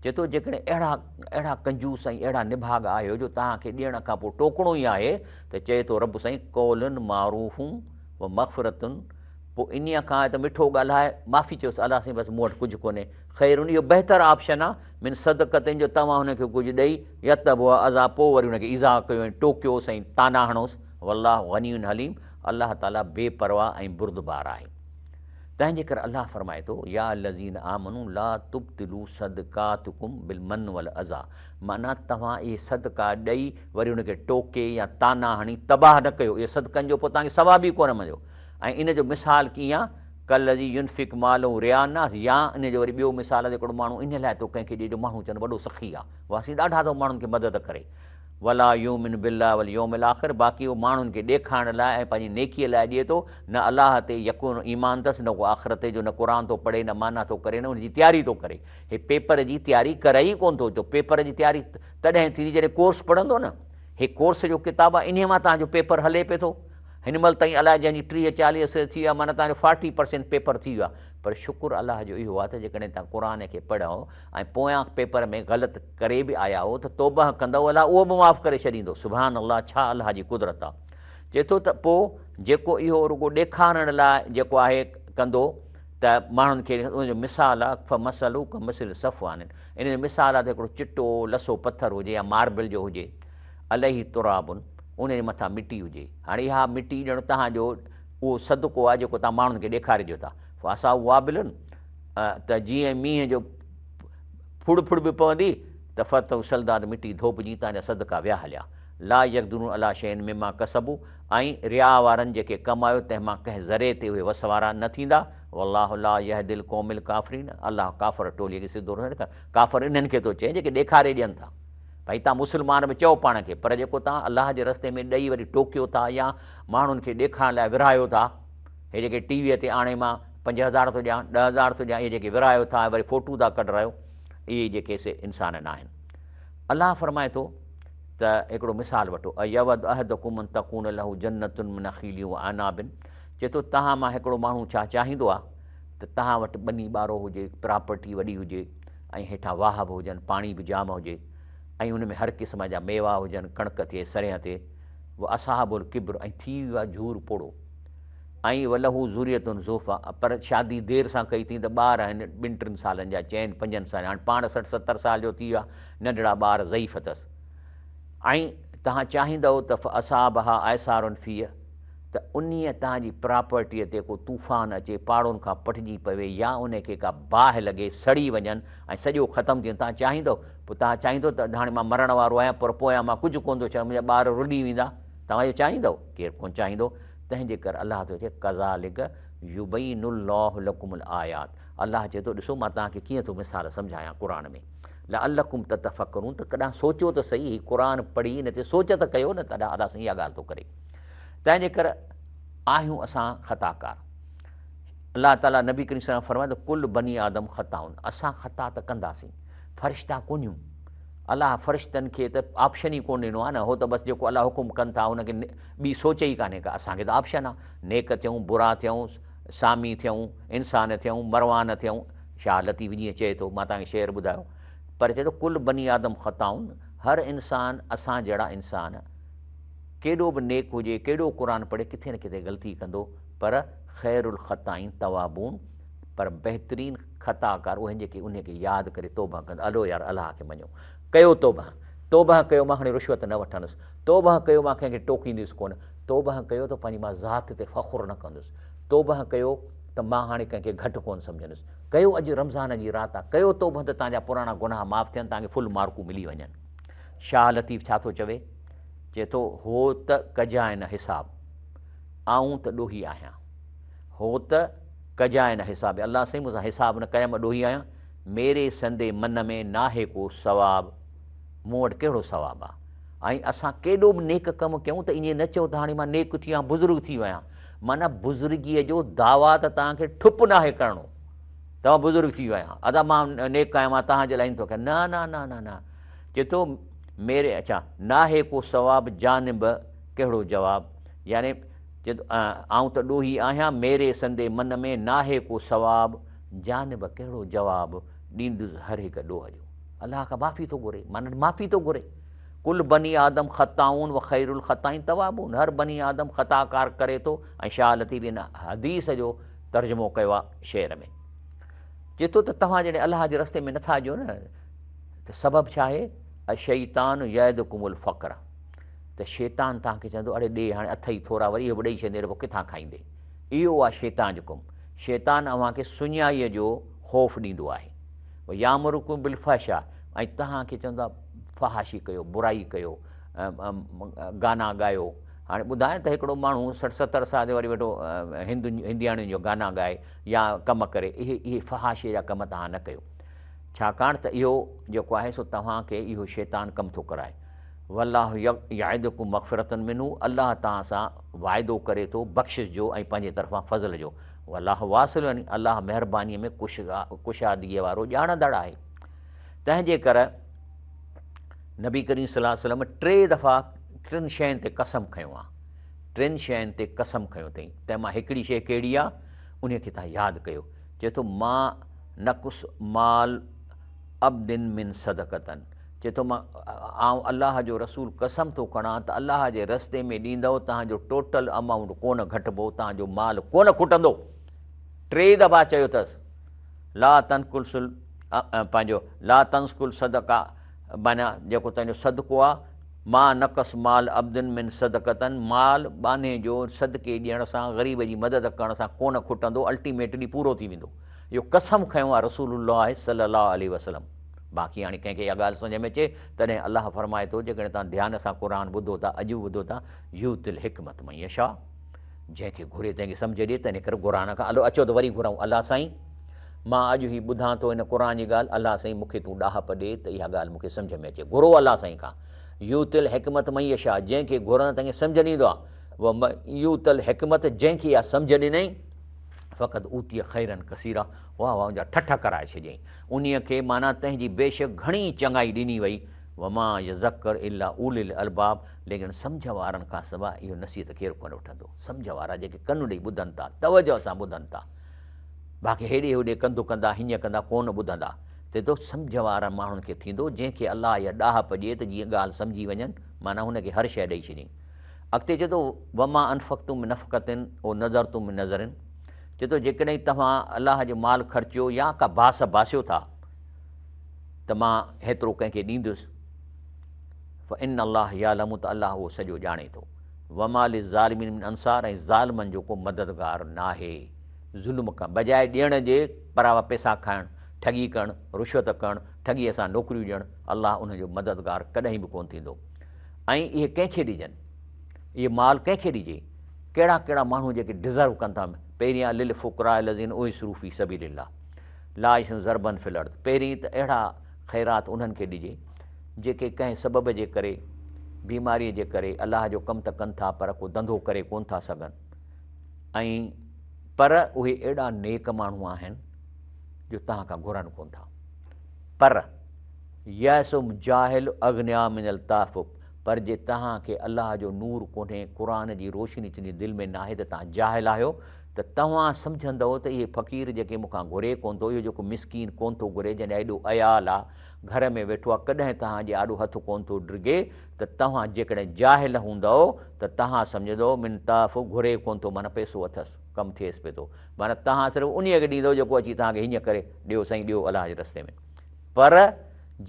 A: چئي ٿو جيڪڏهن اهڙا اهڙا ڪنجوس ۽ اهڙا نڀاڳ آهيو جو توهان کي ڏيڻ کان پوء ٽوڪڻو ئي آهي ته چئي ٿو رب سائين قول معروف و مغفرت پوء انهيء کان ته مٺو ڳالهائي معافي چيوس الله سائين بس مون وٽ ڪجهه ڪونهي خير اهو بهتر آپشن آهي من صدقة جو توهان هن کي ڪجهه ڏئي يتبعها اذيٰ پوء وري هن کي ايذاء ڪيو ۽ ٽوڪيوس ۽ طعنا هڻوس والله غني حليم الله تعالي بي پرواهه ۽ بردبار آهي. تنهن جي ڪري الله فرمائي ٿو، يا الذين آمنوا لا تبطلوا صدقاتڪم بالمن والاذيٰ معنيٰ توهان اهي صدقا ڏئي وري ان کي ٽوڪي يا طعنا هڻي تباهه نه ڪيو، اهي صدقن جو پوء توهان کي ثواب ئي ڪونه مليو ۽ ان جو مثال ڪيئن آهي، ڪالذي ينفق ماله رياء الناس يا ان جو وري ٻيو مثال آهي ته هڪڙو ماڻهو ان لاء ٿو ڪنهن کي ڏئي جو ماڻهو چون وڏو سخي آهي، واسين ڏاڍا ٿو ماڻهن کي مدد ڪري. ولا يؤمن بالله واليوم الاخر باقي اهو ماڻهن کي ڏيکارڻ لاء ۽ پنهنجي نيڪيء لاء ڏئي ٿو، نه الله تي يقين ايمان اٿس نه ڪو آخرت تي جو نه قرآن ٿو پڙهي نه معنيٰ ٿو ڪري نه ان جي تياري ٿو ڪري. هي پيپر جي تياري ڪري ئي ڪونه ٿو جو پيپر جي تياري تڏهن ٿيندي جڏهن ڪورس پڙهندو نه. هي ڪورس جو ڪتاب آهي انهيء مان توهان جو پيپر هلي پئي ٿو. هن مهل تائين الائي جنهن جي 30 40 سي ٿي ويو آهي معنيٰ توهان جو فارٽي پرسينٽ پيپر ٿي ويو آهي پر شڪر الله جو اهو آهي ته جيڪڏهن توهان قرآن کي پڙهو ۽ پويان پيپر ۾ غلط ڪري به آيا آهيو ته توبهه ڪندؤ الله اهو به معاف ڪري ڇڏيندو سبحان الله ڇا الله جي قدرت آهي چئي ٿو ته پوء جيڪو اهو رڳو ڏيکارڻ لاء جيڪو آهي ڪندو ته ماڻهن کي ان جو مثال آهي فمثله ڪمثل صفوان ان جو مثال آهي ته هڪڙو چٽو لسو پٿر هجي يا ماربل جو هجي عليه تراب ان جي مٿان مٽي هجي. هاڻي اها مٽي ڄڻ توهان جو اهو صدقو آهي جيڪو توهان ماڻهن کي ڏيکاري ڏيو ٿا. فاصابه وابل ته جيئن مينهن جو ڦڙ ڦڙ به پوندي ته فترڪه صلدا ته مٽي ڌوپجي توهان جا صدقا ويا هليا. لا يقدرون علي شيء مما ڪسبوا ۽ رياء وارن جيڪي ڪمايو تنهن مان ڪنهن ذري تي اهي وس وارا نه ٿيندا. والله لا يهدي القوم الڪافرين الله ڪافر ٽولي کي سڌو رستو نه ڪافر انهن کي ٿو چئي جيڪي ڏيکاري ڏين ٿا. ڀائي توهان مسلمان به چئو پاڻ کي پر جيڪو توهان الله جي رستي ۾ ڏئي وري ٽوڪيو ٿا يا ماڻهن کي ڏيکارڻ لاء ورهايو ٿا هي جيڪي ٽي ويء تي آڻي مان 5000 ٿو ڏيان 10,000 ٿو ڏيان اهي جيڪي ورهايو ٿا ۽ وري فوٽو ٿا ڪڍرايو اهي جيڪي سي انسان ناهن الله فرمائي ٿو ته هڪڙو مثال وٺو ايود احدڪم ان تڪون له جنت من نخيل و اعناب چئي ٿو توهان مان هڪڙو ماڻهو ڇا چاهيندو آهي ته توهان وٽ ٻني ٻارو هجي پراپرٽي وڏي هجي ۽ هيٺان واهه به هجن، پاڻي به جام هجي ۽ ان ۾ هر قسم جا ميوا هجن، ڪڻڪ ٿئي، سرينهن ٿئي، واصحاب الڪبر ۽ ٿي ويو آهي جهور پوڙهو ۽ وله ذرية ضعفاء پر شادي دير سان ڪئي اٿئين ته ٻار آهن ٻن ٽن سالن جا، چئن پنجن سالن جا، هاڻي پاڻ 60 70 سال جو ٿي ويو آهي، ننڍڙا ٻار ضعيف اٿس ۽ توهان چاهيندؤ ته فاصابها اعصار فيه ته انهيء توهان جي پراپرٽيء تي ڪو طوفان اچي پاڙن کان پٽجي پوي يا انهي کي ڪا باهه لڳي سڙي وڃن ۽ سڄو ختم ٿي وڃن توهان چاهيندؤ؟ پوء توهان چاهيندؤ ته هاڻي مان مرڻ وارو آهيان پر پويان مان ڪجهه ڪونه ٿو ڇڏيان منهنجا ٻار رلي ويندا توهان اهو چاهيندؤ؟ ڪير ڪونه چاهيندو تنهن جي ڪري الله ٿو چئي ڪذالڪ يبين الله لڪم الآيات الله چئي ٿو ڏسو مان توهان کي ڪيئن ٿو مثال سمجهايان قرآن ۾ لعلڪم تتفڪرون ته ڪڏهن سوچو ته سهي هي قرآن پڙهي ان تي سوچ ته ڪيو نه تڏهن الله سائين اها ڳالهه ٿو ڪري. تنهن جي ڪري آهيون اسان خطاڪار. الله تعالي نبي ڪريم صلي الله عليه وسلم فرمايو ته ڪل بني آدم خطائون اسان خطا ته ڪنداسين فرشتا ڪونهيون الله فرشتن کي ته آپشن ئي ڪونه ڏنو آهي نه هو ته بس جيڪو الله حڪم ڪن ٿا ان کي ٻي سوچ ئي ڪانهي ڪا اسان کي ته آپشن آهي نيڪ ٿيون برا ٿيون سامي ٿيون انسان ٿيون مروان ٿيون شاهه لطيف جيئن چئي ٿو مان توهان کي شعر ٻڌايو پر چئي ٿو ڪل بني آدم خطائون هر انسان اسان جهڙا انسان ڪيڏو به نيڪ هجي، ڪيڏو قرآن پڙهي ڪٿي نه ڪٿي غلطي ڪندو پر خير الخطائين توابون پر بهترين خطاڪار اهي آهن جيڪي انهي کي ياد ڪري توبه ڪندا الو يار الله کي مڃو ڪيو توبه توبه ڪيو مان هاڻي رشوت نه وٺندس توبه ڪيو مان ڪنهن کي ٽوڪيندس ڪونه توبه ڪيو ته پنهنجي مان ذات تي فخر نه ڪندس توبه ڪيو ته مان هاڻي ڪنهن کي گهٽ ڪونه سمجهندس ڪيو اڄ رمضان جي رات آ ڪيو توبه ته تنهنجا پراڻا گناهه معاف ٿين تنهن کي فل مارڪون ملي وڃن شاهه لطيف ڇا ٿو چوي؟ چئي ٿو، هو ته ڪجانء نه حساب، آئون ته ڏوهي آهيان. هو ته ڪجانء نه حساب، الله سائين مون سان حساب نه ڪجانء مان ڏوهي آهيان. ميري سندي من ۾ ناهي ڪو ثواب، مون وٽ ڪهڙو ثواب آ؟ ۽ اسان ڪيڏو به نيڪ ڪم ڪيون ته ائين نه چئو ته هاڻي مان نيڪ ٿي ويو آهيان، بزرگ ٿي ويو آهيان. معنيٰ بزرگيء جو دعويٰ ته توهان کي ٺپ ناهي ڪرڻو ته مان بزرگ ٿي ويو آهيان، ادا مان نيڪ آهيان، مان توهان جي لاء ائين ٿو ڪيان. نه نه نه نه نه. چئي ٿو ميري اڇا ناهي ڪو ثواب جانب ڪهڙو جواب يعني چئي ٿو آئون ته ڏوهي آهيان ميري سندي من ۾ ناهي ڪو ثواب جانب ڪهڙو جواب ڏيندس هر هڪ ڏوهه جو. الله کان معافي ٿو گهري، معنيٰ معافي ٿو گهري. ڪل بني آدم خطائون و خير الخطائين توابون، هر بني آدم خطا ڪار ڪري ٿو ۽ شاهه لطيف ان حديث جو ترجمو ڪيو آهي شعر ۾. چئي ٿو ته توهان جڏهن الله جي رستي ۾ نٿا اچو نه ته سبب ڇا آهي؟ الشيطان يعدڪم الفقر، ته شيطان توهان کي چوندو اڙي ڏي هاڻي اٿئي ٿورا وري اهو به ڏئي ڇڏيندين پوء ڪٿان کائيندين. اهو آهي شيطان جو ڪم. شيطان اوهان کي سڃائيء جو خوف ڏيندو آهي. ويامرڪم بالفحشاء ۽ توهان کي چوندو آهي فحاشي ڪيو، برائي ڪيو، گانا ڳايو. هاڻي ٻڌايان ته هڪڙو ماڻهو 60 70 سال جو وري ويٺو هندن هندياڻين جو گانا ڳائي يا ڪم ڪري، اهي اهي فحاشيء جا ڪم توهان نه ڪيو. ڇاڪاڻ ته اهو جيڪو آهي سو توهان کي اهو شيطان ڪم ٿو ڪرائي. والله يعدڪم مغفرة منه الله توهان سان وعدو ڪري ٿو بخشش جو ۽ پنهنجي طرفان فضل جو. والله واسع عليم الله مهربانيء ۾ ڪشادگيء وارو ڄاڻندڙ آهي. تنهن جي ڪر نبي ڪريم صلي الله عليه وسلم ٽي دفعا ٽن شين تي قسم کنيو آهي. ٽن شين تي قسم کنيو اٿئي. تنهن مان هڪڙي شيء ڪهڙي آهي؟ انهيء کي توهان ياد ڪيو. چئي ٿو ما نقص مال عبد من صدقة چئي ٿو مان آئون الله جو رسول قسم ٿو کڻان ته الله جي رستي ۾ ڏيندؤ توهان جو ٽوٽل امائونٽ ڪونه گهٽبو توهان جو مال ڪونه کٽندو. ٽي دفعا چيو اٿس لا تنقص پنهنجو لا تنقص الصدقه معنيٰ جيڪو تنهنجو صدقو آ ما نقص مال عبد من صدقة مال ٻانهي جو صدقي ڏيڻ سان غريب جي مدد ڪرڻ سان ڪونه کٽندو الٽيميٽلي پورو ٿي ويندو. اهو قسم کنيو آهي رسول الله صلي الله عليه وسلم. باقي هاڻي ڪنهن کي اها ڳالهه سمجهه ۾ اچي تڏهن الله فرمائي ٿو جيڪڏهن توهان ڌيان سان قرآن ٻڌو ٿا اڄ به ٻڌو ٿا يؤتي الحڪمت من يشاء جنهن کي گهري تنهن کي سمجهه ڏي تنهن ڪري قرآن کان الو اچو ته وري گهرون الله سائين مان اڄ هي ٻڌان ٿو هن قرآن جي ڳالهه الله سائين مون کي تون ڏاهپ ڏي ته اها ڳالهه مون کي سمجهه ۾ اچي گهرو الله سائين کان يؤتي الحڪمت من يشاء جنهن کي گهرندو تنهن کي سمجهه ڏيندو آهي ومن يؤت الحڪمت جنهن کي اها سمجهه ڏنائين فقد اوتي خيرا ڪثيرا واه واه ان جا ٺٺ ڪرائي ڇڏيائين انهيء کي معنيٰ تنهن جي بيشڪ گهڻي چڱائي ڏني وئي وما يذڪر الا اولي الالباب ليڪن سمجهه وارن کان سواء اهو نصيحت ڪير ڪونه وٺندو سمجهه وارا جيڪي ڪن ڏئي ٻڌن ٿا توجه سان ٻڌن ٿا باقي هيڏي هوڏي ڪنڌ ڪندا هيئن ڪندا ڪونه ٻڌندا تي تو سمجهه وارن ماڻهن کي ٿيندو جنهن کي الله اها ڏاهپ ڏئي ته جيئن ڳالهه سمجهي وڃن معنيٰ هن کي هر شيء ڏئي ڇڏيائين اڳتي چئي ٿو، وما انفقتم من نفقة او نذرتم من نذر چئي ٿو جيڪڏهن توهان الله جو مال خرچيو يا ڪا باس باسيو ٿا ته مان هيترو ڪنهن کي ڏيندس فان الله يعلم ته الله اهو سڄو ڄاڻي ٿو وما للظالمين من انصار ۽ ظالمن جو ڪو مددگار ناهي ظلم کان بجاء ڏيڻ جي پراوا پيسا کائڻ ٺڳي ڪرڻ رشوت ڪرڻ ٺڳيء سان نوڪريون ڏيڻ الله ان جو مددگار ڪڏهن به ڪونه ٿيندو ۽ اهي ڪنهن کي ڏجن؟ اهي مال ڪنهن کي ڏجي؟ ڪهڙا ڪهڙا ماڻهو جيڪي ڊزرو ڪن ٿا؟ پهريان للفقراء الذين احصروا في سبيل الله لا يستطيعون ضربا في الارض پهرين ته اهڙا خيرات انهن کي ڏجي جيڪي ڪنهن سبب جي ڪري بيماري جي ڪري الله جو ڪم ته ڪن ٿا پر ڪو ڌنڌو ڪري ڪون ٿا سگهن ۽ پر اهي اهڙا نيڪ ماڻهو آهن جو توهان کان گهرن ڪون ٿا پر يحسبهم الجاهل اغنياء من التعفف پر جي توهان کي الله جو نور ڪونهي، قرآن جي روشني تنهنجي دل ۾ ناهي ته توهان جاهل آهيو ته توهان سمجهندؤ ته اهي فقير جيڪي مون کان گهري ڪونه ٿو، اهو جيڪو مسڪين ڪونه ٿو گهري، جنهن جا ايڏو عيال آ، گهر ۾ ويٺو آ، ڪڏهن توهان جي آڏو هٿ ڪونه ٿو ڊگهي ته توهان جيڪڏهن جاهل هوندؤ ته توهان سمجهندؤ من تعفف گهري ڪونه ٿو معنيٰ پئسو اٿس، ڪم ٿئيس پئي ٿو معنيٰ توهان صرف انهيء کي ڏيندؤ جيڪو اچي توهان کي هيئن ڪري ڏيو سائين ڏيو الله جي رستي ۾. پر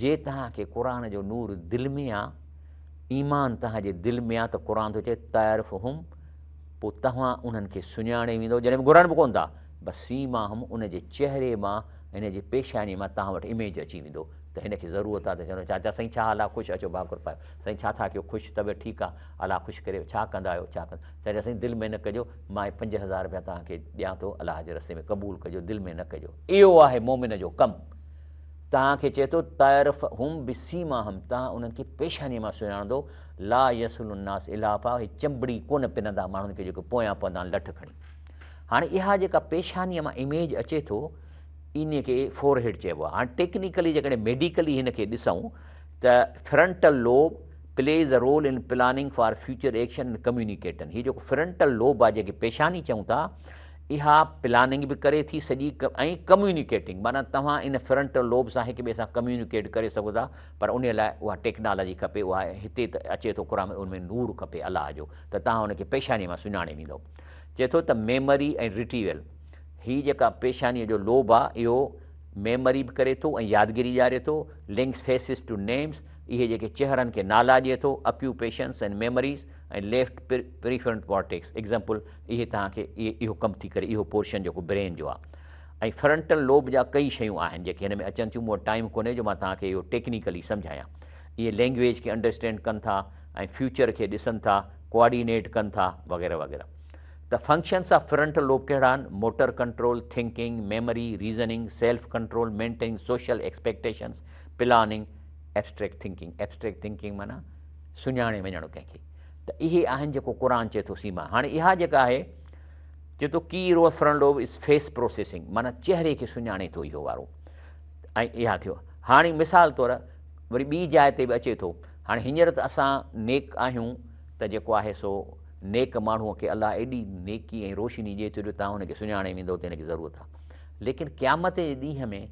A: جي توهان کي قرآن جو نور دل ۾ آ، ايمان توهان جي دل ۾ آ ته قرآن ٿو چئي تعرفهم پوء توهان انهن کي سڃاڻي ويندؤ جڏهن به گهرن به ڪونه ٿا بس سيماهم ان جي چهري مان هن جي پيشاني مان توهان وٽ اميج اچي ويندو ته هن کي ضرورت آ ته چوندو چاچا سائين ڇا حال آ خوش اچو ڀاڪر پايو سائين ڇا ٿا ڪيو خوش طبيعت ٺيڪ آ الله خوش ڪري ڇا ڪندا آهيو ڇا ڪندا چاچا سائين دل ۾ نه ڪجو مان هي 5000 رپيا توهان کي ڏيان ٿو الله جي رستي ۾ قبول ڪجو دل ۾ نه ڪجو اهو آهي مؤمن جو ڪم. توهان کي چئي ٿو تعرفهم بسيماهم توهان انهن کي پيشانيء مان سڃاڻندو لا يسئلون الناس الحافا اهي چنبڙي ڪونه پنندا ماڻهن کي جيڪي پويان پوندا آهن لٺ کڻي. هاڻي اها جيڪا پيشانيء مان اميج اچي ٿو انهيء کي فور هيڊ چئبو آهي. هاڻي ٽيڪنيڪلي جيڪڏهن ميڊيڪلي هن کي ڏسون ته frontal lobe plays a role in planning for future action and communicating هي جيڪو فرنٽل لوب آهي جنهن کي پيشاني چئون ٿا اها پلاننگ به ڪري ٿي سڄي ۽ ڪميونيڪيٽنگ معنيٰ توهان ان فرنٽل لوب سان هڪ ٻئي سان ڪميونيڪيٽ ڪري سگهو ٿا پر انهي لاء اها ٽيڪنالاجي کپي اها هتي ته اچي ٿو قرآن ۾ ان ۾ نور کپي الله جو ته توهان ان کي پيشاني مان سڃاڻي ويندؤ چئي ٿو ته ميمري ۽ ريٽريول هي جيڪا پيشاني جو لوب آ اهو ميمري به ڪري ٿو ۽ يادگيري ڏياري ٿو لنڪس فيسز ٽو نيمز اهي جيڪي چهرن کي نالا ڏئي ٿو occupations and memories ۽ left prefrontal cortex example اهي توهان کي اهو ڪم ٿي ڪري اهو پورشن جيڪو برين جو آهي ۽ فرنٽل لوب جا ڪئي شيون آهن جيڪي هن ۾ اچن ٿيون مون وٽ ٽائيم ڪونهي جو مان توهان کي اهو ٽيڪنيڪلي سمجهايان اهي لينگويج کي انڊرسٽينڊ ڪن ٿا ۽ فيوچر کي ڏسن ٿا ڪوآرڊينيٽ ڪن ٿا وغيره وغيره ته فنڪشنس آف فرنٽل لوب ڪهڙا آهن motor control thinking memory reasoning self control maintaining social expectations planning abstract thinking abstract thinking معنيٰ سڃاڻي وڃڻ ڪنهن کي ته اهي آهن جيڪو قرآن چئي ٿو سيما هاڻي اها جيڪا آهي چئي ٿو key role front lobe is face processing معنيٰ چهري کي سڃاڻي ٿو اهو وارو ۽ اها ٿيو هاڻي مثال طور وري ٻي جاء تي به اچي ٿو هاڻي هينئر ته اسان نيڪ آهيون ته جيڪو آهي سو نيڪ ماڻهوء کي الله ايڏي نيڪي ۽ روشني ڏئي ٿو جو تان هن کي سڃاڻي ويندو ته هن کي ضرورت آهي ليڪن قيامت جي ڏينهن ۾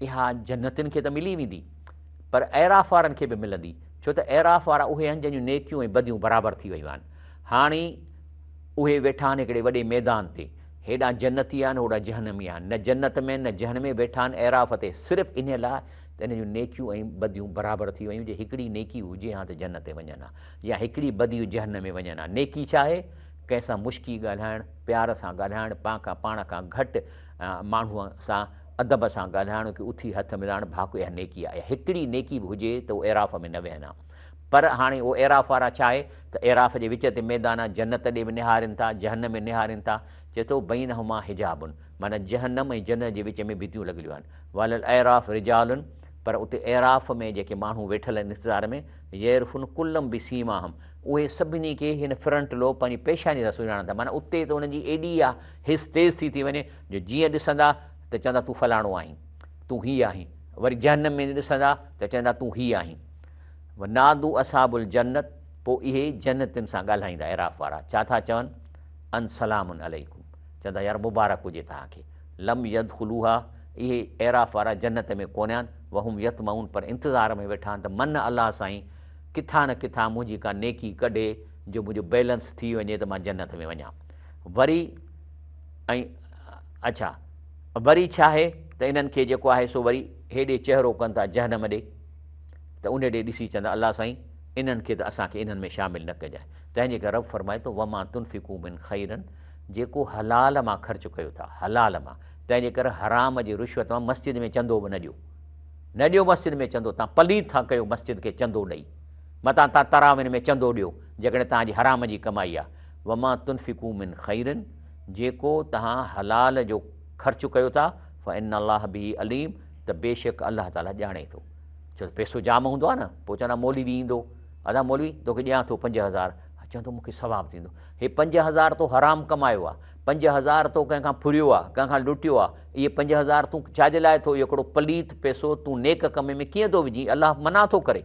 A: اها جنتن کي ته ملي ويندي پر اعراف وارن کي به ملندي، ڇو ته اعراف وارا اهي آهن جن جون نيڪيون ۽ بديون برابر ٿي ويون آهن. هاڻي اهي ويٺا آهن هڪڙي وڏي ميدان تي. هيڏانهن جنتي آهن، هوڏانهن جهنمي آهن. نه جنت ۾ نه جهنم ۾ ويٺا آهن اعراف تي صرف انهيء لاء ته انهن جون نيڪيون ۽ بديون برابر ٿي ويون، جي هڪڙي نيڪي هجي ها ته جنت ۾ وڃن ها يا هڪڙي بدي جهنم ۾ وڃن ها. نيڪي ڇا آهي؟ ڪنهن سان مشڪي ڳالهائڻ، پيار سان ڳالهائڻ، پان کان پاڻ کان گهٽ ماڻهوء سان ادب سان ڳالهائڻ ڪي اٿي هٿ ملائڻ ڀاڪ اها نيڪي آهي. هڪڙي نيڪي به هجي ته اهو اعراف ۾ نه ويهن ها. پر هاڻي اهو اعراف وارا ڇا آهي ته اعراف جي وچ تي ميدان آهي، جنت ڏي به نهارين ٿا، جهنم ۾ نهارين ٿا. چئي ٿو بينهما حجاب معنيٰ جهنم ۽ جنت جي وچ ۾ ڀتيون لڳليون آهن. وعلي الاعراف رجال پر اتي اعراف ۾ جيڪي ماڻهو ويٺل آهن انتظار ۾ يعرفون ڪلا بسيماهم اهي سڀني کي هن فرنٽ لوب پنهنجي پيشاني سان سڃاڻن ٿا معنيٰ اتي ته انهن جي ايڏي اها حس تيز ٿي ٿي وڃي جو جيئن ڏسندا ته چوندا تون فلاڻو آهين، تون هي آهين، وري جهنم ۾ ڏسندا ته چوندا تون هي آهين. ونادوا اصحاب الجنت پوء اهي جنتين سان ڳالهائيندا اعراف وارا ڇا ٿا چون ان سلام عليڪم چوندا يار مبارڪ هجي توهان کي لم يدخلوها اهي اعراف وارا جنت ۾ ڪونه آهن وهم يطمعون پر انتظار ۾ ويٺا آهن ته من الله سائين ڪٿان نه ڪٿان منهنجي ڪا نيڪي ڪڍي جو منهنجو بيلنس ٿي وڃي ته مان جنت ۾ وڃان وري ۽ اڇا وري ڇا آهي ته انهن کي جيڪو آهي سو وري هيڏي چهرو ڪن ٿا جهنم ڏي ته ان ڏي ڏسي چوندا الله سائين انهن کي ته اسان کي انهن ۾ شامل نه ڪجانء تنهن جي ڪري رب فرمائي ٿو وما تنفقو من خيرا جيڪو حلال مان خرچ ڪيو ٿا حلال مان تنهن جي ڪري حرام جي رشوت مان مسجد ۾ چندو به نه ڏيو نه ڏيو مسجد ۾ چندو تان پليت ٿا ڪيو مسجد کي چندو ڏئي متان تان تراوين ۾ چندو ڏيو جيڪڏهن تان جي حرام جي ڪمائي آ وما تنفقو من خير جيڪو توهان حلال جو خرچ ڪيو ٿا فان الله به عليم ته بيشڪ الله تعالي ڄاڻي ٿو. ڇو ته پئسو جام هوندو آهي نه پوء چوندا مولوي ايندو ادا مولوي توکي ڏيان ٿو 5000 چوندو مون کي ثواب ٿيندو هي 5000 تو حرام ڪمايو آهي 5000 تو ڪنهن کان ڦريو آهي ڪنهن کان لٽيو آهي اهي 5000 تون ڇا جي لاء ٿو هڪڙو پليت پئسو تون نيڪ ڪم ۾ ڪيئن ٿو وجهين الله منع ٿو ڪري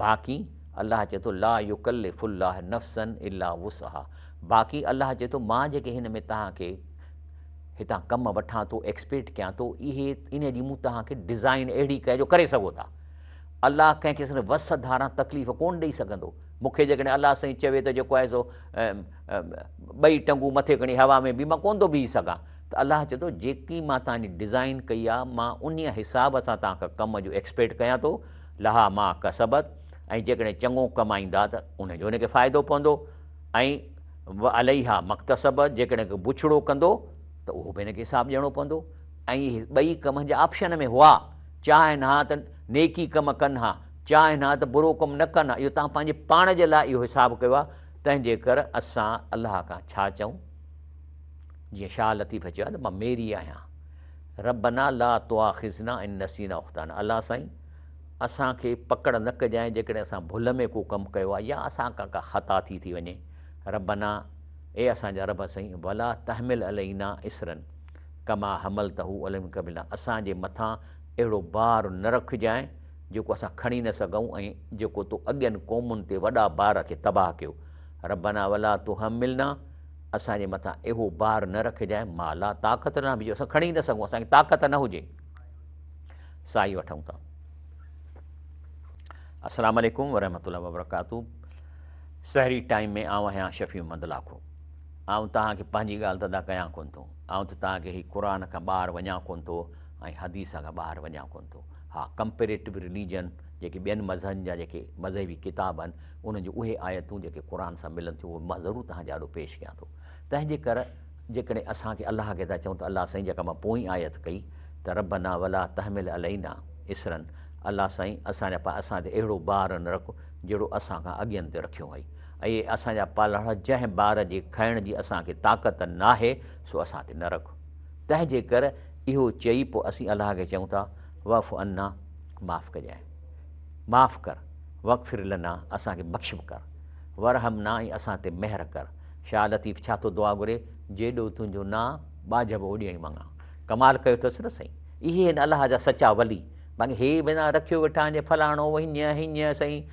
A: باقي الله چئي ٿو لا يڪلف الله نفسا الا وسعها باقي الله چئي ٿو مان جيڪي هن ۾ توهان کي هتان ڪم وٺان ٿو ايڪسپيڪٽ ڪيان ٿو اهي ان جي مون توهان کي ڊزائن اهڙي ڪئي جو ڪري سگهو ٿا الله ڪنهن کي صرف وس ڌاران تڪليف ڪون ڏئي سگهندو مون کي جيڪڏهن الله سائين چوي ته جيڪو آهي سو ٻئي ٽنگون مٿي کڻي هوا ۾ بيهه مان ڪون ٿو بيهي سگهان ته الله چئي ٿو جيڪي مان توهان جي ڊزائن ڪئي آهي مان انهي حساب سان توهان کان ڪم جو ايڪسپيڪٽ ڪيان ٿو لها ما ڪسبت ۽ جيڪڏهن چڱو ڪمائيندا ته ان جو ان کي فائدو پوندو ۽ وعليها ما اڪتسبت جيڪڏهن ڪو بڇڙو ڪندو ته اهو به ان کي حساب ڏيڻو پوندو ۽ اهي ٻئي ڪم هن جي آپشن ۾ هئا چاهين ها ته نيڪي ڪم ڪن ها چاهين ها ته برو ڪم نه ڪن ها اهو توهان پنهنجي پاڻ جي لاء اهو حساب ڪيو آهي تنهن جي ڪر اسان الله کان ڇا چئون جيئن شاهه لطيف چيو آهي ته مان ميري آهيان ربنا لا تؤاخذنا ان نسينا او اخطانا الله سائين اسان کي پڪڙ نه ڪجانء جيڪڏهن اسان ڀل ۾ ڪو ڪم ڪيو آهي يا اسان کان ڪا خطا ٿي ٿي وڃي ربنا اي اسان جا رب سائين ولا تحمل علينا اصرا ڪما حملته علي من قبلنا اسان جي مٿان اهڙو بار نه رکجانء جيڪو اسان کڻي نه سگهون ۽ جيڪو تو اڳين قومن تي وڏا بار رکي تباهه ڪيو ربنا ولا تحملنا اسان جي مٿان اهو بار نه رکجانء ما لا طاقت لنا به جو اسان کڻي نه سگهون، اسان کي طاقت نه هجي. ساهي وٺون ٿا. السلام عليڪم ورحمة الله وبرڪاته. سحري ٽائيم ۾ آئون آهيان شفيع محمد لاکو. آئون توهان کي پنهنجي ڳالهه ته ادا ڪيان ڪونه ٿو. آئون ته توهان کي هي قرآن کان ٻاهر وڃان ڪونه ٿو ۽ حديث کان ٻاهر وڃان ڪونه ٿو. ها ڪمپيريٽو رليجن جيڪي ٻين مذهبن جا جيڪي مذهبي ڪتاب آهن انهن جون اهي آيتون جيڪي قرآن سان ملن ٿيون اهي مان ضرور توهان جي آڏو پيش ڪيان ٿو. تنهن جي ڪر جيڪڏهن اسان کي الله کي ٿا چئون ته الله سائين جيڪا مان پوئين آيت ڪئي ته ربنا ولا تحمل علينا اصرا الله سائين اسان جا اسان تي اهڙو بار نه رک جهڙو اسان کان اڳين تي رکيو هئي. اي اسان جا پالڻهار جنهن بار جي کڻڻ جي اسان کي طاقت ناهي سو اسان تي نه رک. تنهن جي ڪر اهو چئي پوء اسين الله کي چئون ٿا واعف عنا معاف ڪجانء، معاف ڪر، واغفر لنا اسان کي بخش به ڪر، وارحمنا ۽ اسان تي مهر ڪر. شاهه لطيف ڇا ٿو دعا گهري، جيڏو تنهنجو نانء، ٻاجهه به اوڏيائين مڱان. ڪمال ڪيو اٿس نه سائين. اهي آهن الله جا سچا ولي. باقي هي بنا رکيو ويٺا آهن جي فلاڻو هيئن هيئن سائين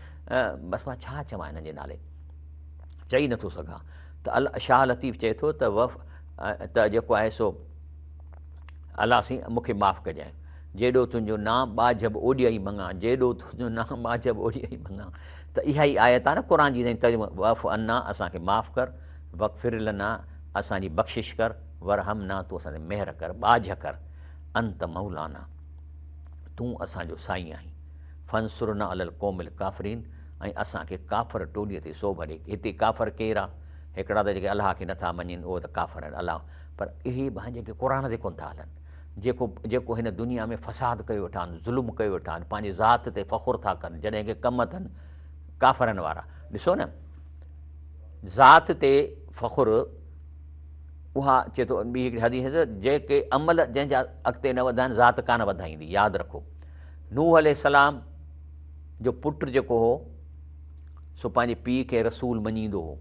A: بس مان ڇا چوان هنن جي نالي چئي نٿو سگهان ته شاهه لطيف چئي ٿو ته وف ته جيڪو آهي سو الله سائين مون کي معاف ڪجانء جيڏو تنهنجو نانء ٻاجهه به اوڏيائي مڱان جيڏو تنهنجو نانء ٻاجهه به اوڏيائي مڱان ته اها ئي آيت آهي نه قرآن جي سائين ترجمو واعف عنا اسان کي معاف ڪر واغفر لنا اسان جي بخشش ڪر ورحمنا تون اسان تي مهر ڪر ٻاجهه ڪر انت مولانا تون اسان جو سائين آهين فانصرنا علي القوم الڪافرين ۽ اسان کي ڪافر ٽولي تي سوڀ ڏي هتي ڪافر ڪير آ هڪڙا ته جيڪي الله کي نٿا مڃين اهي ته ڪافر آهن الله پر اهي به آهن جيڪي قرآن تي ڪونه ٿا هلن جيڪو جيڪو هن دنيا ۾ فساد ڪيو ويٺا آهن ظلم ڪيو ويٺا آهن پنهنجي ذات تي فخر ٿا ڪن جڏهن ڪي ڪم اٿن ڪافرن وارا ڏسو نه ذات تي فخر اها چئي ٿو ٻي هڪڙي حديث ته جيڪي عمل جنهن جا اڳتي نه وڌائن ذات ڪانه وڌائيندي ياد رکو نوح عليه السلام جو پٽ جيڪو هو سو پنهنجي پيء کي رسول مڃيندو هو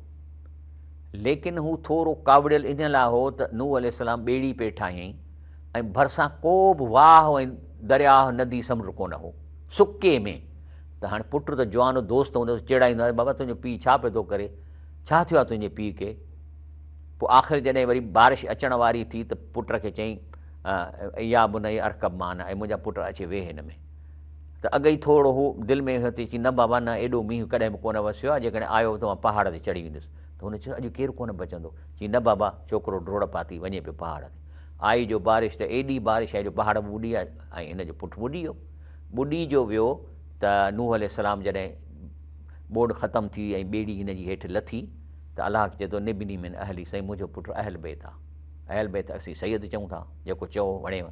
A: ليڪن هو ٿورو ڪاوڙيل ان لاء هو ته نوح عليه السلام ٻيڙي پئي ٺاهيائين ۽ ڀرسان ڪو به واهه ۽ درياهه ندي سمنڊ ڪونه هو سڪي ۾ ته هاڻي پٽ ته جوان دوست هوندو چيڙائيندو آهي بابا تنهنجو پيء ڇا پيو ٿو ڪري ڇا ٿيو آهي تنهنجي پيء کي پوء آخر جڏهن وري بارش اچڻ واري ٿي ته پٽ کي چيائين يا بني ارڪب معنا اي منهنجا پٽ اچي ويهه هن ۾ ته اڳ ئي ٿورو هو دل ۾ هيو ته چي نه بابا نه ايڏو مينهن ڪڏهن به ڪونه وسيو آهي جيڪڏهن آيو ته مان پهاڙ تي چڙهي ويندس ته هن چيو اڄ ڪير ڪونه بچندو چي نه بابا ڇوڪرو ڊوڙ پاتي وڃي پيو پهاڙ تي آئي جو بارش ته ايڏي بارش آئي جو پهاڙ به ٻڏي ويا ۽ هن جو پٽ ٻڏي ويو ٻڏي جو ويو ته نوح عليه السلام جڏهن ٻوڏ ختم ٿي ۽ ٻيڙي هن جي هيٺ لٿي ته الله کي چئي ٿو نبني من اهلي سائين منهنجو پٽ اهل بيت آ اهل بيت اسين سيد چئون ٿا جيڪو چئو وڻيو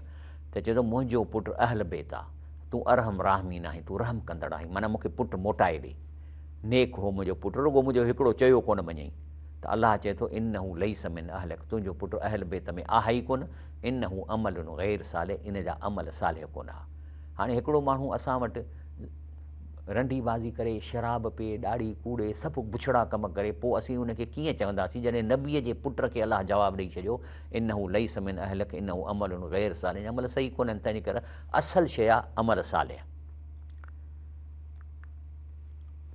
A: ته چئي ٿو منهنجو پٽ اهل بيت آ تون ارحم راحمين آهين تون رحم ڪندڙ آهين معنيٰ مون کي پٽ موٽائي ڏي نيڪ هو منهنجو پٽ رڳو منهنجو هڪڙو چيو ڪونه مڃيائين ته الله چئي ٿو انه ليس من اهلڪ تنهنجو پٽ اهل بيت ۾ آهي ئي ڪونه انه عمل غير صالح ان جا عمل صالح ڪونه ها هاڻي هڪڙو ماڻهو اسان وٽ رنڊي بازي ڪري، شراب پي، ڏاڙهي ڪوڙي، سڀ بڇڙا ڪم ڪري، پوء اسين ان کي ڪيئن چونداسين جڏهن نبيء جي پٽ کي الله جواب ڏئي ڇڏيو، انه ليس من اهلک انه عمل غير صالح عمل صحيح ڪونهن تنهنجي ڪري اصل شيء آهي عمل صالح.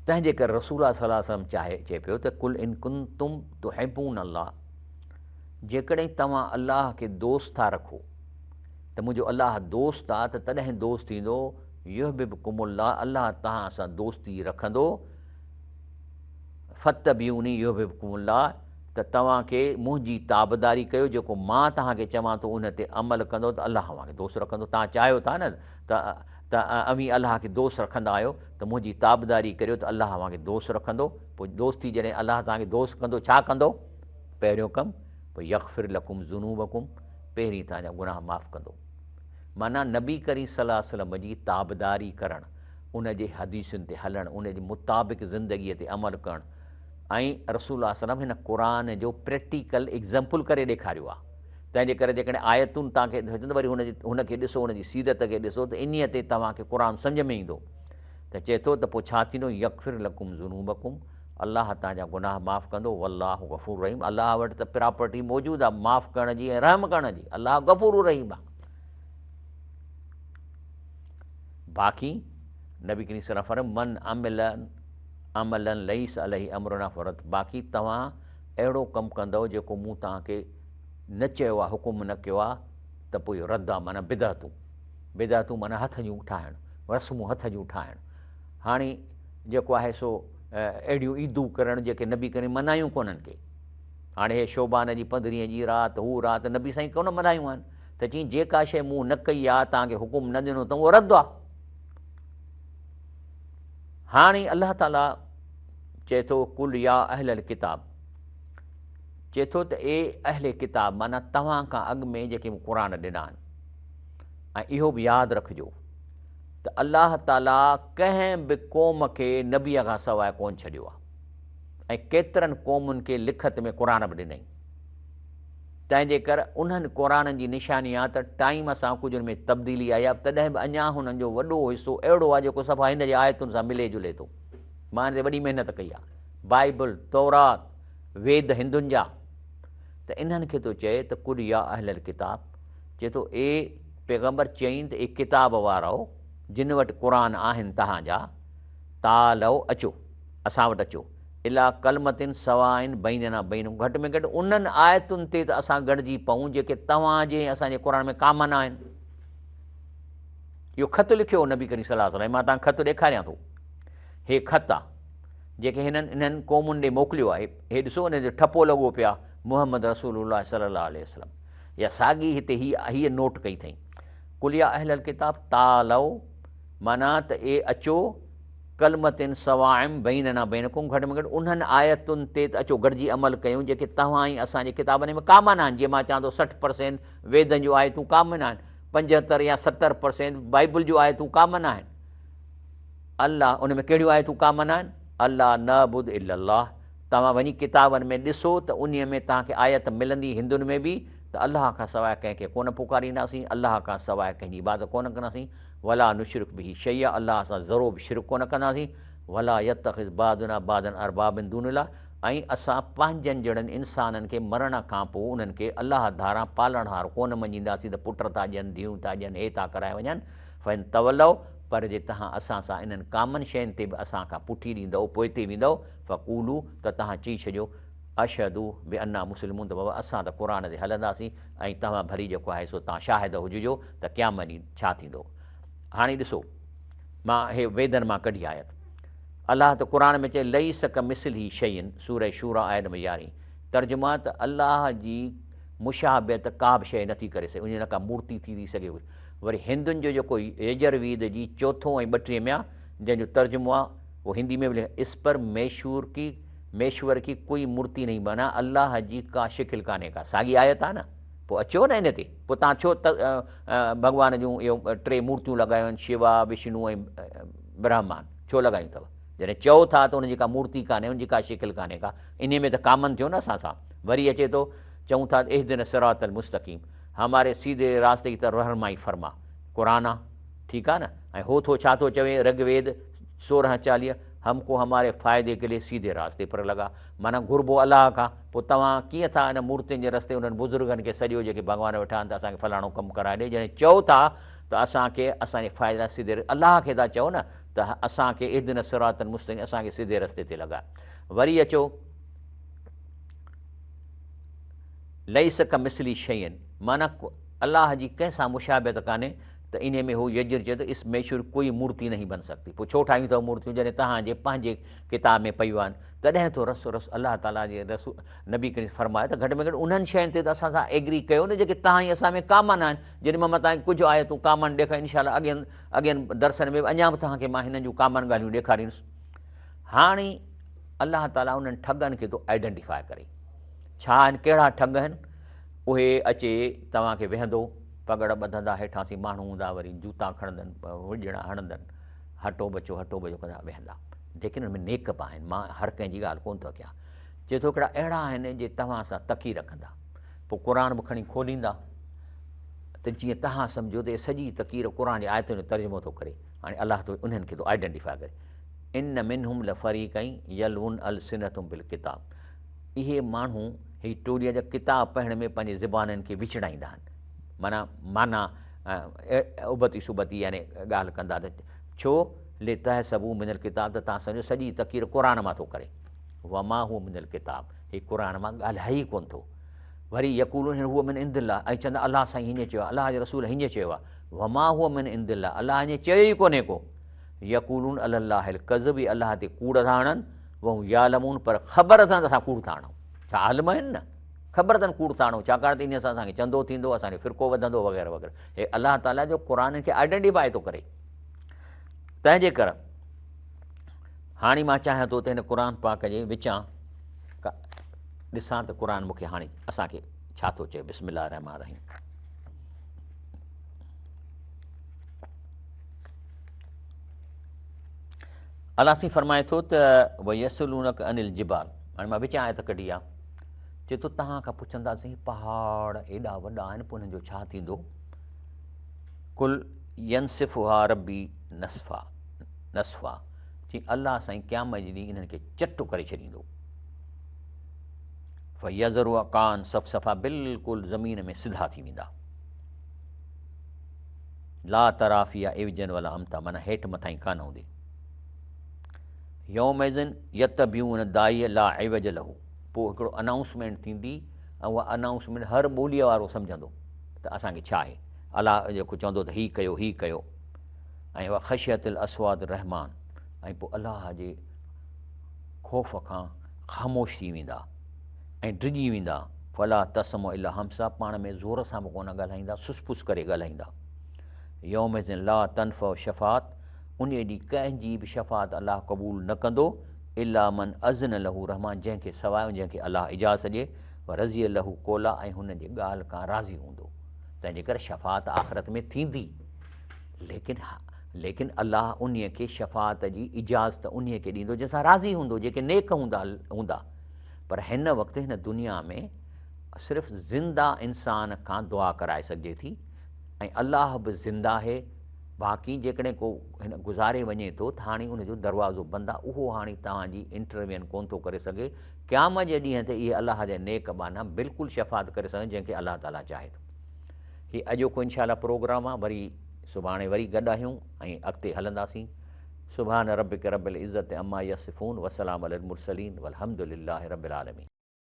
A: تنهنجي ڪري رسول الله صلي الله عليه وسلم چاهي چئي پيو ته قل ان ڪنتم تحبون الله جيڪڏهن توهان الله کي دوست ٿا رکو ته منهنجو الله دوست آ ته تڏهن دوست ٿيندو، يحببڪم الله الله توهان سان دوستي رکندو، فاتبعوني يحببڪم الله ته توهان کي منهنجي تابعداري ڪيو جيڪو مان توهان کي چوان ٿو ان تي عمل ڪندو ته الله اوهان کي دوست رکندو توهان چاهيو ٿا نه ته ته اوهين الله کي دوست رکندا آهيو ته منهنجي تابعداري ڪريو ته الله اوهان کي دوست رکندو پوء دوستي جڏهن الله توهان کي دوست ڪندو ڇا ڪندو پهريون ڪم پوء يغفر لڪم ذنوبڪم پهرين توهان جا گناهه معاف ڪندو. معنيٰ نبي ڪريم صلي الله عليه وسلم جي تابعداري ڪرڻ، ان جي حديثن تي هلڻ، ان جي مطابق زندگيء تي عمل ڪرڻ ۽ رسول الله صلي الله عليه وسلم هن قرآن جو پريڪٽيڪل ايگزامپل ڪري ڏيکاريو آهي. تنهن جي ڪري جيڪڏهن آيتن توهان کي ته وري هن جي هن کي ڏسو هن جي سيرت کي ڏسو ته انهيء تي توهان کي قرآن سمجهه ۾ ايندو ته چئي ٿو ته پوء ڇا ٿيندو يغفر لڪم ذنوبڪم الله توهان جا گناهه معاف ڪندو والله غفور رحيم الله وٽ ته پراپرٽي موجود آهي معاف ڪرڻ جي ۽ رحم ڪرڻ جي الله غفور رحيم آهي باقي نبي ڪريم صلي الله عليه وسلم من عمل عملا ليس عليه امرنا فرد باقي توهان اهڙو ڪم ڪندؤ جيڪو مون توهان کي نه چيو آهي، حڪم نه ڪيو آهي ته پوء اهو رد آهي معنيٰ بدعتون. بدعتون معنيٰ هٿ جون ٺاهڻ، رسمون هٿ جون ٺاهڻ. هاڻي جيڪو آهي سو اهڙيون عيدون ڪرڻ جيڪي نبي ڪريم منايون ڪونهن ڪي. هاڻي هي شعبان جي پندرهين جي رات، هو رات نبي سائين ڪونه ملهايون آهن. ته چيائين جيڪا شيء مون نه ڪئي آهي، توهان کي حڪم نه ڏنو اٿم، اهو رد آهي. هاڻي الله تعاليٰ چئي ٿو قل يا اهل الڪتاب چئي ٿو ته اي اهل ڪتاب معنيٰ توهان کان اڳ ۾ جيڪي مون قرآن ڏنا آهن ۽ اهو به ياد رکجو ته الله تعاليٰ ڪنهن به قوم کي نبيء کان سواء ڪونه ڇڏيو آهي ۽ ڪيترن قومن کي لکت ۾ قرآن به ڏنائين تنهن جي ڪر انهن قرآنن جي نشاني آهي ته ٽائيم سان ڪجهه ان ۾ تبديلي آئي آهي تڏهن به اڃا هنن جو وڏو حصو اهڙو آهي جيڪو صفا هن جي آيتن سان ملي جلي ٿو. مان ان تي وڏي محنت ڪئي آهي. بائيبل، تورات، ويد هندن جا ته انهن کي ٿو چئي ته قل يا اهل الڪتاب چئي ٿو اي پيغمبر چئين ته اي ڪتاب وارؤ جن وٽ قرآن آهن توهان جا تعالوا اچو اسان وٽ اچو الي ڪلمة سواء بيننا بينڪم گهٽ ۾ گهٽ انهن آيتن تي ته اسان گڏجي پئون جيڪي توهان جي ۽ اسان جي قرآن ۾ ڪامن آهن. اهو خط لکيو هو نبي ڪريم صلي الله عليه وسلم مان توهان کي خط ڏيکاريان ٿو. هي خط آ جيڪي هنن انهن قومن ڏي موڪليو آهي. هي ڏسو ان جو ٺپو لڳو پيو آ محمد رسول الله صلي الله عليه وسلم يا ساڳي هتي هي هيء نوٽ ڪئي اٿئي قل يا اهل الڪتاب تعالوا معنيٰ ته اي اچو ڪلمة سواء بيننا بينڪم گهٽ ۾ گهٽ انهن آيتن تي ته اچو گڏجي عمل ڪيون جيڪي توهان ۽ اسان جي ڪتابن ۾ ڪامن آهن جيئن مان چوان ٿو 60% ويدن جون آيتون ڪامن آهن 75 يا 70% بائبل جون آيتون ڪامن آهن الله ان ۾ ڪهڙيون آيتون ڪامن آهن الا نعبد الا الله توهان وڃي ڪتابن ۾ ڏسو ته انهي ۾ توهان کي آيت ملندي هندن ۾ به ته الله کان سواء ڪنهن کي ڪونه پڪارينداسين الله کان سواء ڪنهن جي عبادت ڪونه ڪنداسين ولا نشرڪ به شيئا الله سان ذرو به شرڪ ڪونه ڪنداسين، ولا يتخذ بعضنا بعضا اربابا من دون الله ۽ اسان پنهنجن جهڙن انسانن کي مرڻ کان پوء انهن کي الله ڌاران پالڻهار ڪونه مڃينداسين ته پٽ ٿا ڏين، ڌيئون ٿا ڏين، هي ٿا ڪرائي وڃن، فان تولوا پر جي توهان اسان سان انهن ڪامن شين تي به اسان کان پٺي ڏيندؤ، پوئتي ويندؤ، فقولوا ته توهان چئي ڇڏيو، اشهدوا بانا مسلمون ته بابا اسان ته قرآن تي هلنداسين ۽ توهان ڀلي جيڪو آهي سو توهان شاهد هججو ته قيامت ڏينهن ڇا ٿيندو. هاڻي ڏسو مان هي ويدن مان ڪڍي آيت. الله ته قرآن ۾ چئي ليس ڪمثله شيء سوره شوريٰ آيت نمبر يارهين ترجمه ته الله جي مشابهت ڪا به شيء نٿي ڪري سگهي ان جي نه ڪا مورتي ٿي ٿي سگهي وري هندن جو جيڪو يجر ويد جي چوٿون ۽ ٻٽيهين ۾ آ جنهن جو ترجمو آ اهو هندي ۾ به لکيل اس پر ميشور ڪي ميشور ڪي ڪوئي مورتي نهين بنا الله جي ڪا شڪل ڪانهي ڪا ساڳي آيت آ نه پوء اچو نه ان تي پوء تان ڇو ڀڳوان جون اهو ٽي مورتيون لڳايون آهن شوا وشنو ۽ برهمان ڇو لڳايون اٿو جڏهن چئو ٿا ته ان جي ڪا مورتي ڪانهي ان جي ڪا شڪل ڪانهي ڪا انهي ۾ ته ڪامن ٿيو نه اسان سان وري اچي ٿو چئون ٿا اهدنا الصراط المستقيم هماري سيڌي راستي ڪي طرف رهنمائي فرما قرآن آ ٺيڪ آ نه ۽ هو ٿو ڇا ٿو چوي رگ ويد سورهن چاليهه هم ڪو هماري فائدي ڪي لئي سيڌي راستي پر لڳا معنيٰ گهربو الله کان پوء توهان ڪيئن ٿا ان مورتين جي رستي انهن بزرگن کي سڏيو جيڪي ڀڳوان ويٺا آهن ته اسان کي فلاڻو ڪم ڪرائي ڏي جڏهن چئو ٿا ته اسان کي اسان جي فائدي لاء سيڌي الله کي ٿا چئو نه ته اسان کي اهدنا الصراط المستقيم اسان کي سيڌي رستي تي لڳاء وري اچو ليس ڪمثله شيء معنيٰ الله جي ڪنهن سان مشابهت ڪانهي ته انهيء ۾ هو يجر چئي ٿو اس ميشور ڪوئي مورتي نهين بن سگتي پوء ڇو ٺاهيون اٿو مورتيون جڏهن توهان جي پنهنجي ڪتاب ۾ پيون آهن تڏهن ٿو رس رس الله تعاليٰ جي رسول نبي ڪريم فرمايو ته گهٽ ۾ گهٽ انهن شين تي ته اسان سان ايگري ڪيو نه جيڪي توهان ۽ اسان ۾ ڪامن آهن جن مان مان توهان کي ڪجهه آيتون ڪامن ڏيکاريون انشاء الله اڳين اڳين درسن ۾ به اڃا به توهان کي مان هنن جون ڪامن ڳالهيون ڏيکاريندس هاڻي الله تعاليٰ انهن ٺڳن کي ٿو آئيڊنٽيفاء ڪري ڇا آهن ڪهڙا ٺڳ آهن اهي اچي توهان کي ويهندو پڳڙ ٻڌندا هيٺان سين ماڻهو هوندا وري جوتا کڻندن وڄڻا هڻندن هٽو بچو هٽو بچو ڪندا ويهندا ليڪن ان ۾ نيڪ به آهن مان هر ڪنهن جي ڳالهه ڪونه ٿو ڪيان چئي ٿو هڪڙا اهڙا آهن جي توهان سان تقي رکندا پوء قرآن به کڻي کوليندا ته جيئن توهان سمجهو ته سڄي تقرير قرآن جي آيتن جو ترجمو ٿو ڪري هاڻي الله ٿو انهن کي ٿو آئيڊنٽيفاء ڪري ان منهم لفريقا يلون السنتهم بالڪتاب اهي ماڻهو هي ٽوليء جا ڪتاب پڙهڻ ۾ پنهنجي زبانن کي وچڙائيندا آهن معنيٰ معنيٰ ابتي سبتي يعني ڳالهه ڪندا ته ڇو لتحسبوه من الڪتاب ته توهان سمجهو سڄي تقرير قرآن مان ٿو ڪري وما هو من الڪتاب هي هي قرآن مان ڳالهائي ئي ڪونه ٿو. وري يقولون هو من عند الله ۽ چوندا الله سائين هيئن چيو آهي، الله جي رسول هيئن چيو آهي. وما هو من عند الله الله هيئن چيو ئي ڪونهي ڪو. يقولون علي الله الڪذب اهي الله تي ڪوڙ ٿا هڻن وهم يعلمون پر خبر اٿن ته اسان ڪوڙ ٿا هڻون. ڇا عالم آهن نه؟ خبر اٿن ڪوڙ ٿا هڻون ڇاڪاڻ ته انهيء سان اسان کي چندو ٿيندو، اسان جو فرقو وڌندو وغيره وغيره. هي الله تعاليٰ جو قرآن کي آئيڊينٽيفائي ٿو ڪري. تنهن جي ڪري هاڻي مان چاهيان ٿو ته هن قرآن پاڪ جي وچان ڏسان ته قرآن مون کي هاڻي اسان کي ڇا ٿو چئي. بسم الله الرحمن الرحيم. الله سائين فرمائي ٿو ته ويسلونک عن الجبال هاڻي مان وچان آيت ڪڍي آ چي ٿو توهان کان پڇنداسين پهاڙ ايڏا وڏا آهن پوء انهن جو ڇا ٿيندو قل ينسفها ربي نسفا نسفا چي الله سائين قيامت جي ڏينهن انهن کي چٽ ڪري ڇڏيندو فيذرها قاعا صفصفا بلڪل زمين ۾ سڌا ٿي ويندا لا ترا فيها عوجا ولا امتا معنی هيٺ مٿائين ڪانه هوندي يومئذ يتبعون الداعي لا عوج له پوء هڪڙو انائونسمينٽ ٿيندي ۽ اها انائونسمينٽ هر ٻوليء وارو سمجهندو ته اسان کي ڇا آهي الله جيڪو چوندو ته هي ڪيو هي ڪيو ۽ وخشيت الاصوات الرحمان ۽ پوء الله جي خوف کان خاموش ٿي ويندا ۽ ڊڄي ويندا فلا تسمع الا همسا پاڻ ۾ زور سان به ڪونه ڳالهائيندا سس پس ڪري ڳالهائيندا يومئذ لا تنفع شفاعت ان ڏينهن ڪنهن جي به شفاعت الله قبول نه ڪندو الا من اذن له الرحمان جنهن کي سواء جنهن کي الله اجازت ڏئي ورضي له قولا ۽ هن جي ڳالهه کان راضي هوندو تنهن جي ڪري شفاعت آخرت ۾ ٿيندي ليڪن ليڪن الله انهي کي شفاعت جي اجازت انهي کي ڏيندو جنهن سان راضي هوندو جيڪي نيڪ هوندا هوندا پر هن وقت هن دنيا ۾ صرف زنده انسان کان دعا ڪرائي سگهجي ٿي ۽ الله به زنده آهي باقي جيڪڏهن ڪو هن گذاري وڃي ٿو ته هاڻي ان جو دروازو بند آهي اهو هاڻي توهان جي انٽروين ڪون ٿو ڪري سگهي قيامت جي ڏينهن تي اهي الله جا نيڪ ٻانها بلڪل شفاعت ڪري سگهن جنهن کي الله تعاليٰ چاهي ٿو. هي اڄوڪو انشاء الله پروگرام آ وري سڀاڻي وري گڏ آهيون ۽ اڳتي هلنداسين. سبحان ربک رب العزت عما يصفون وسلام علي المرسلين والحمد لله رب العالمين.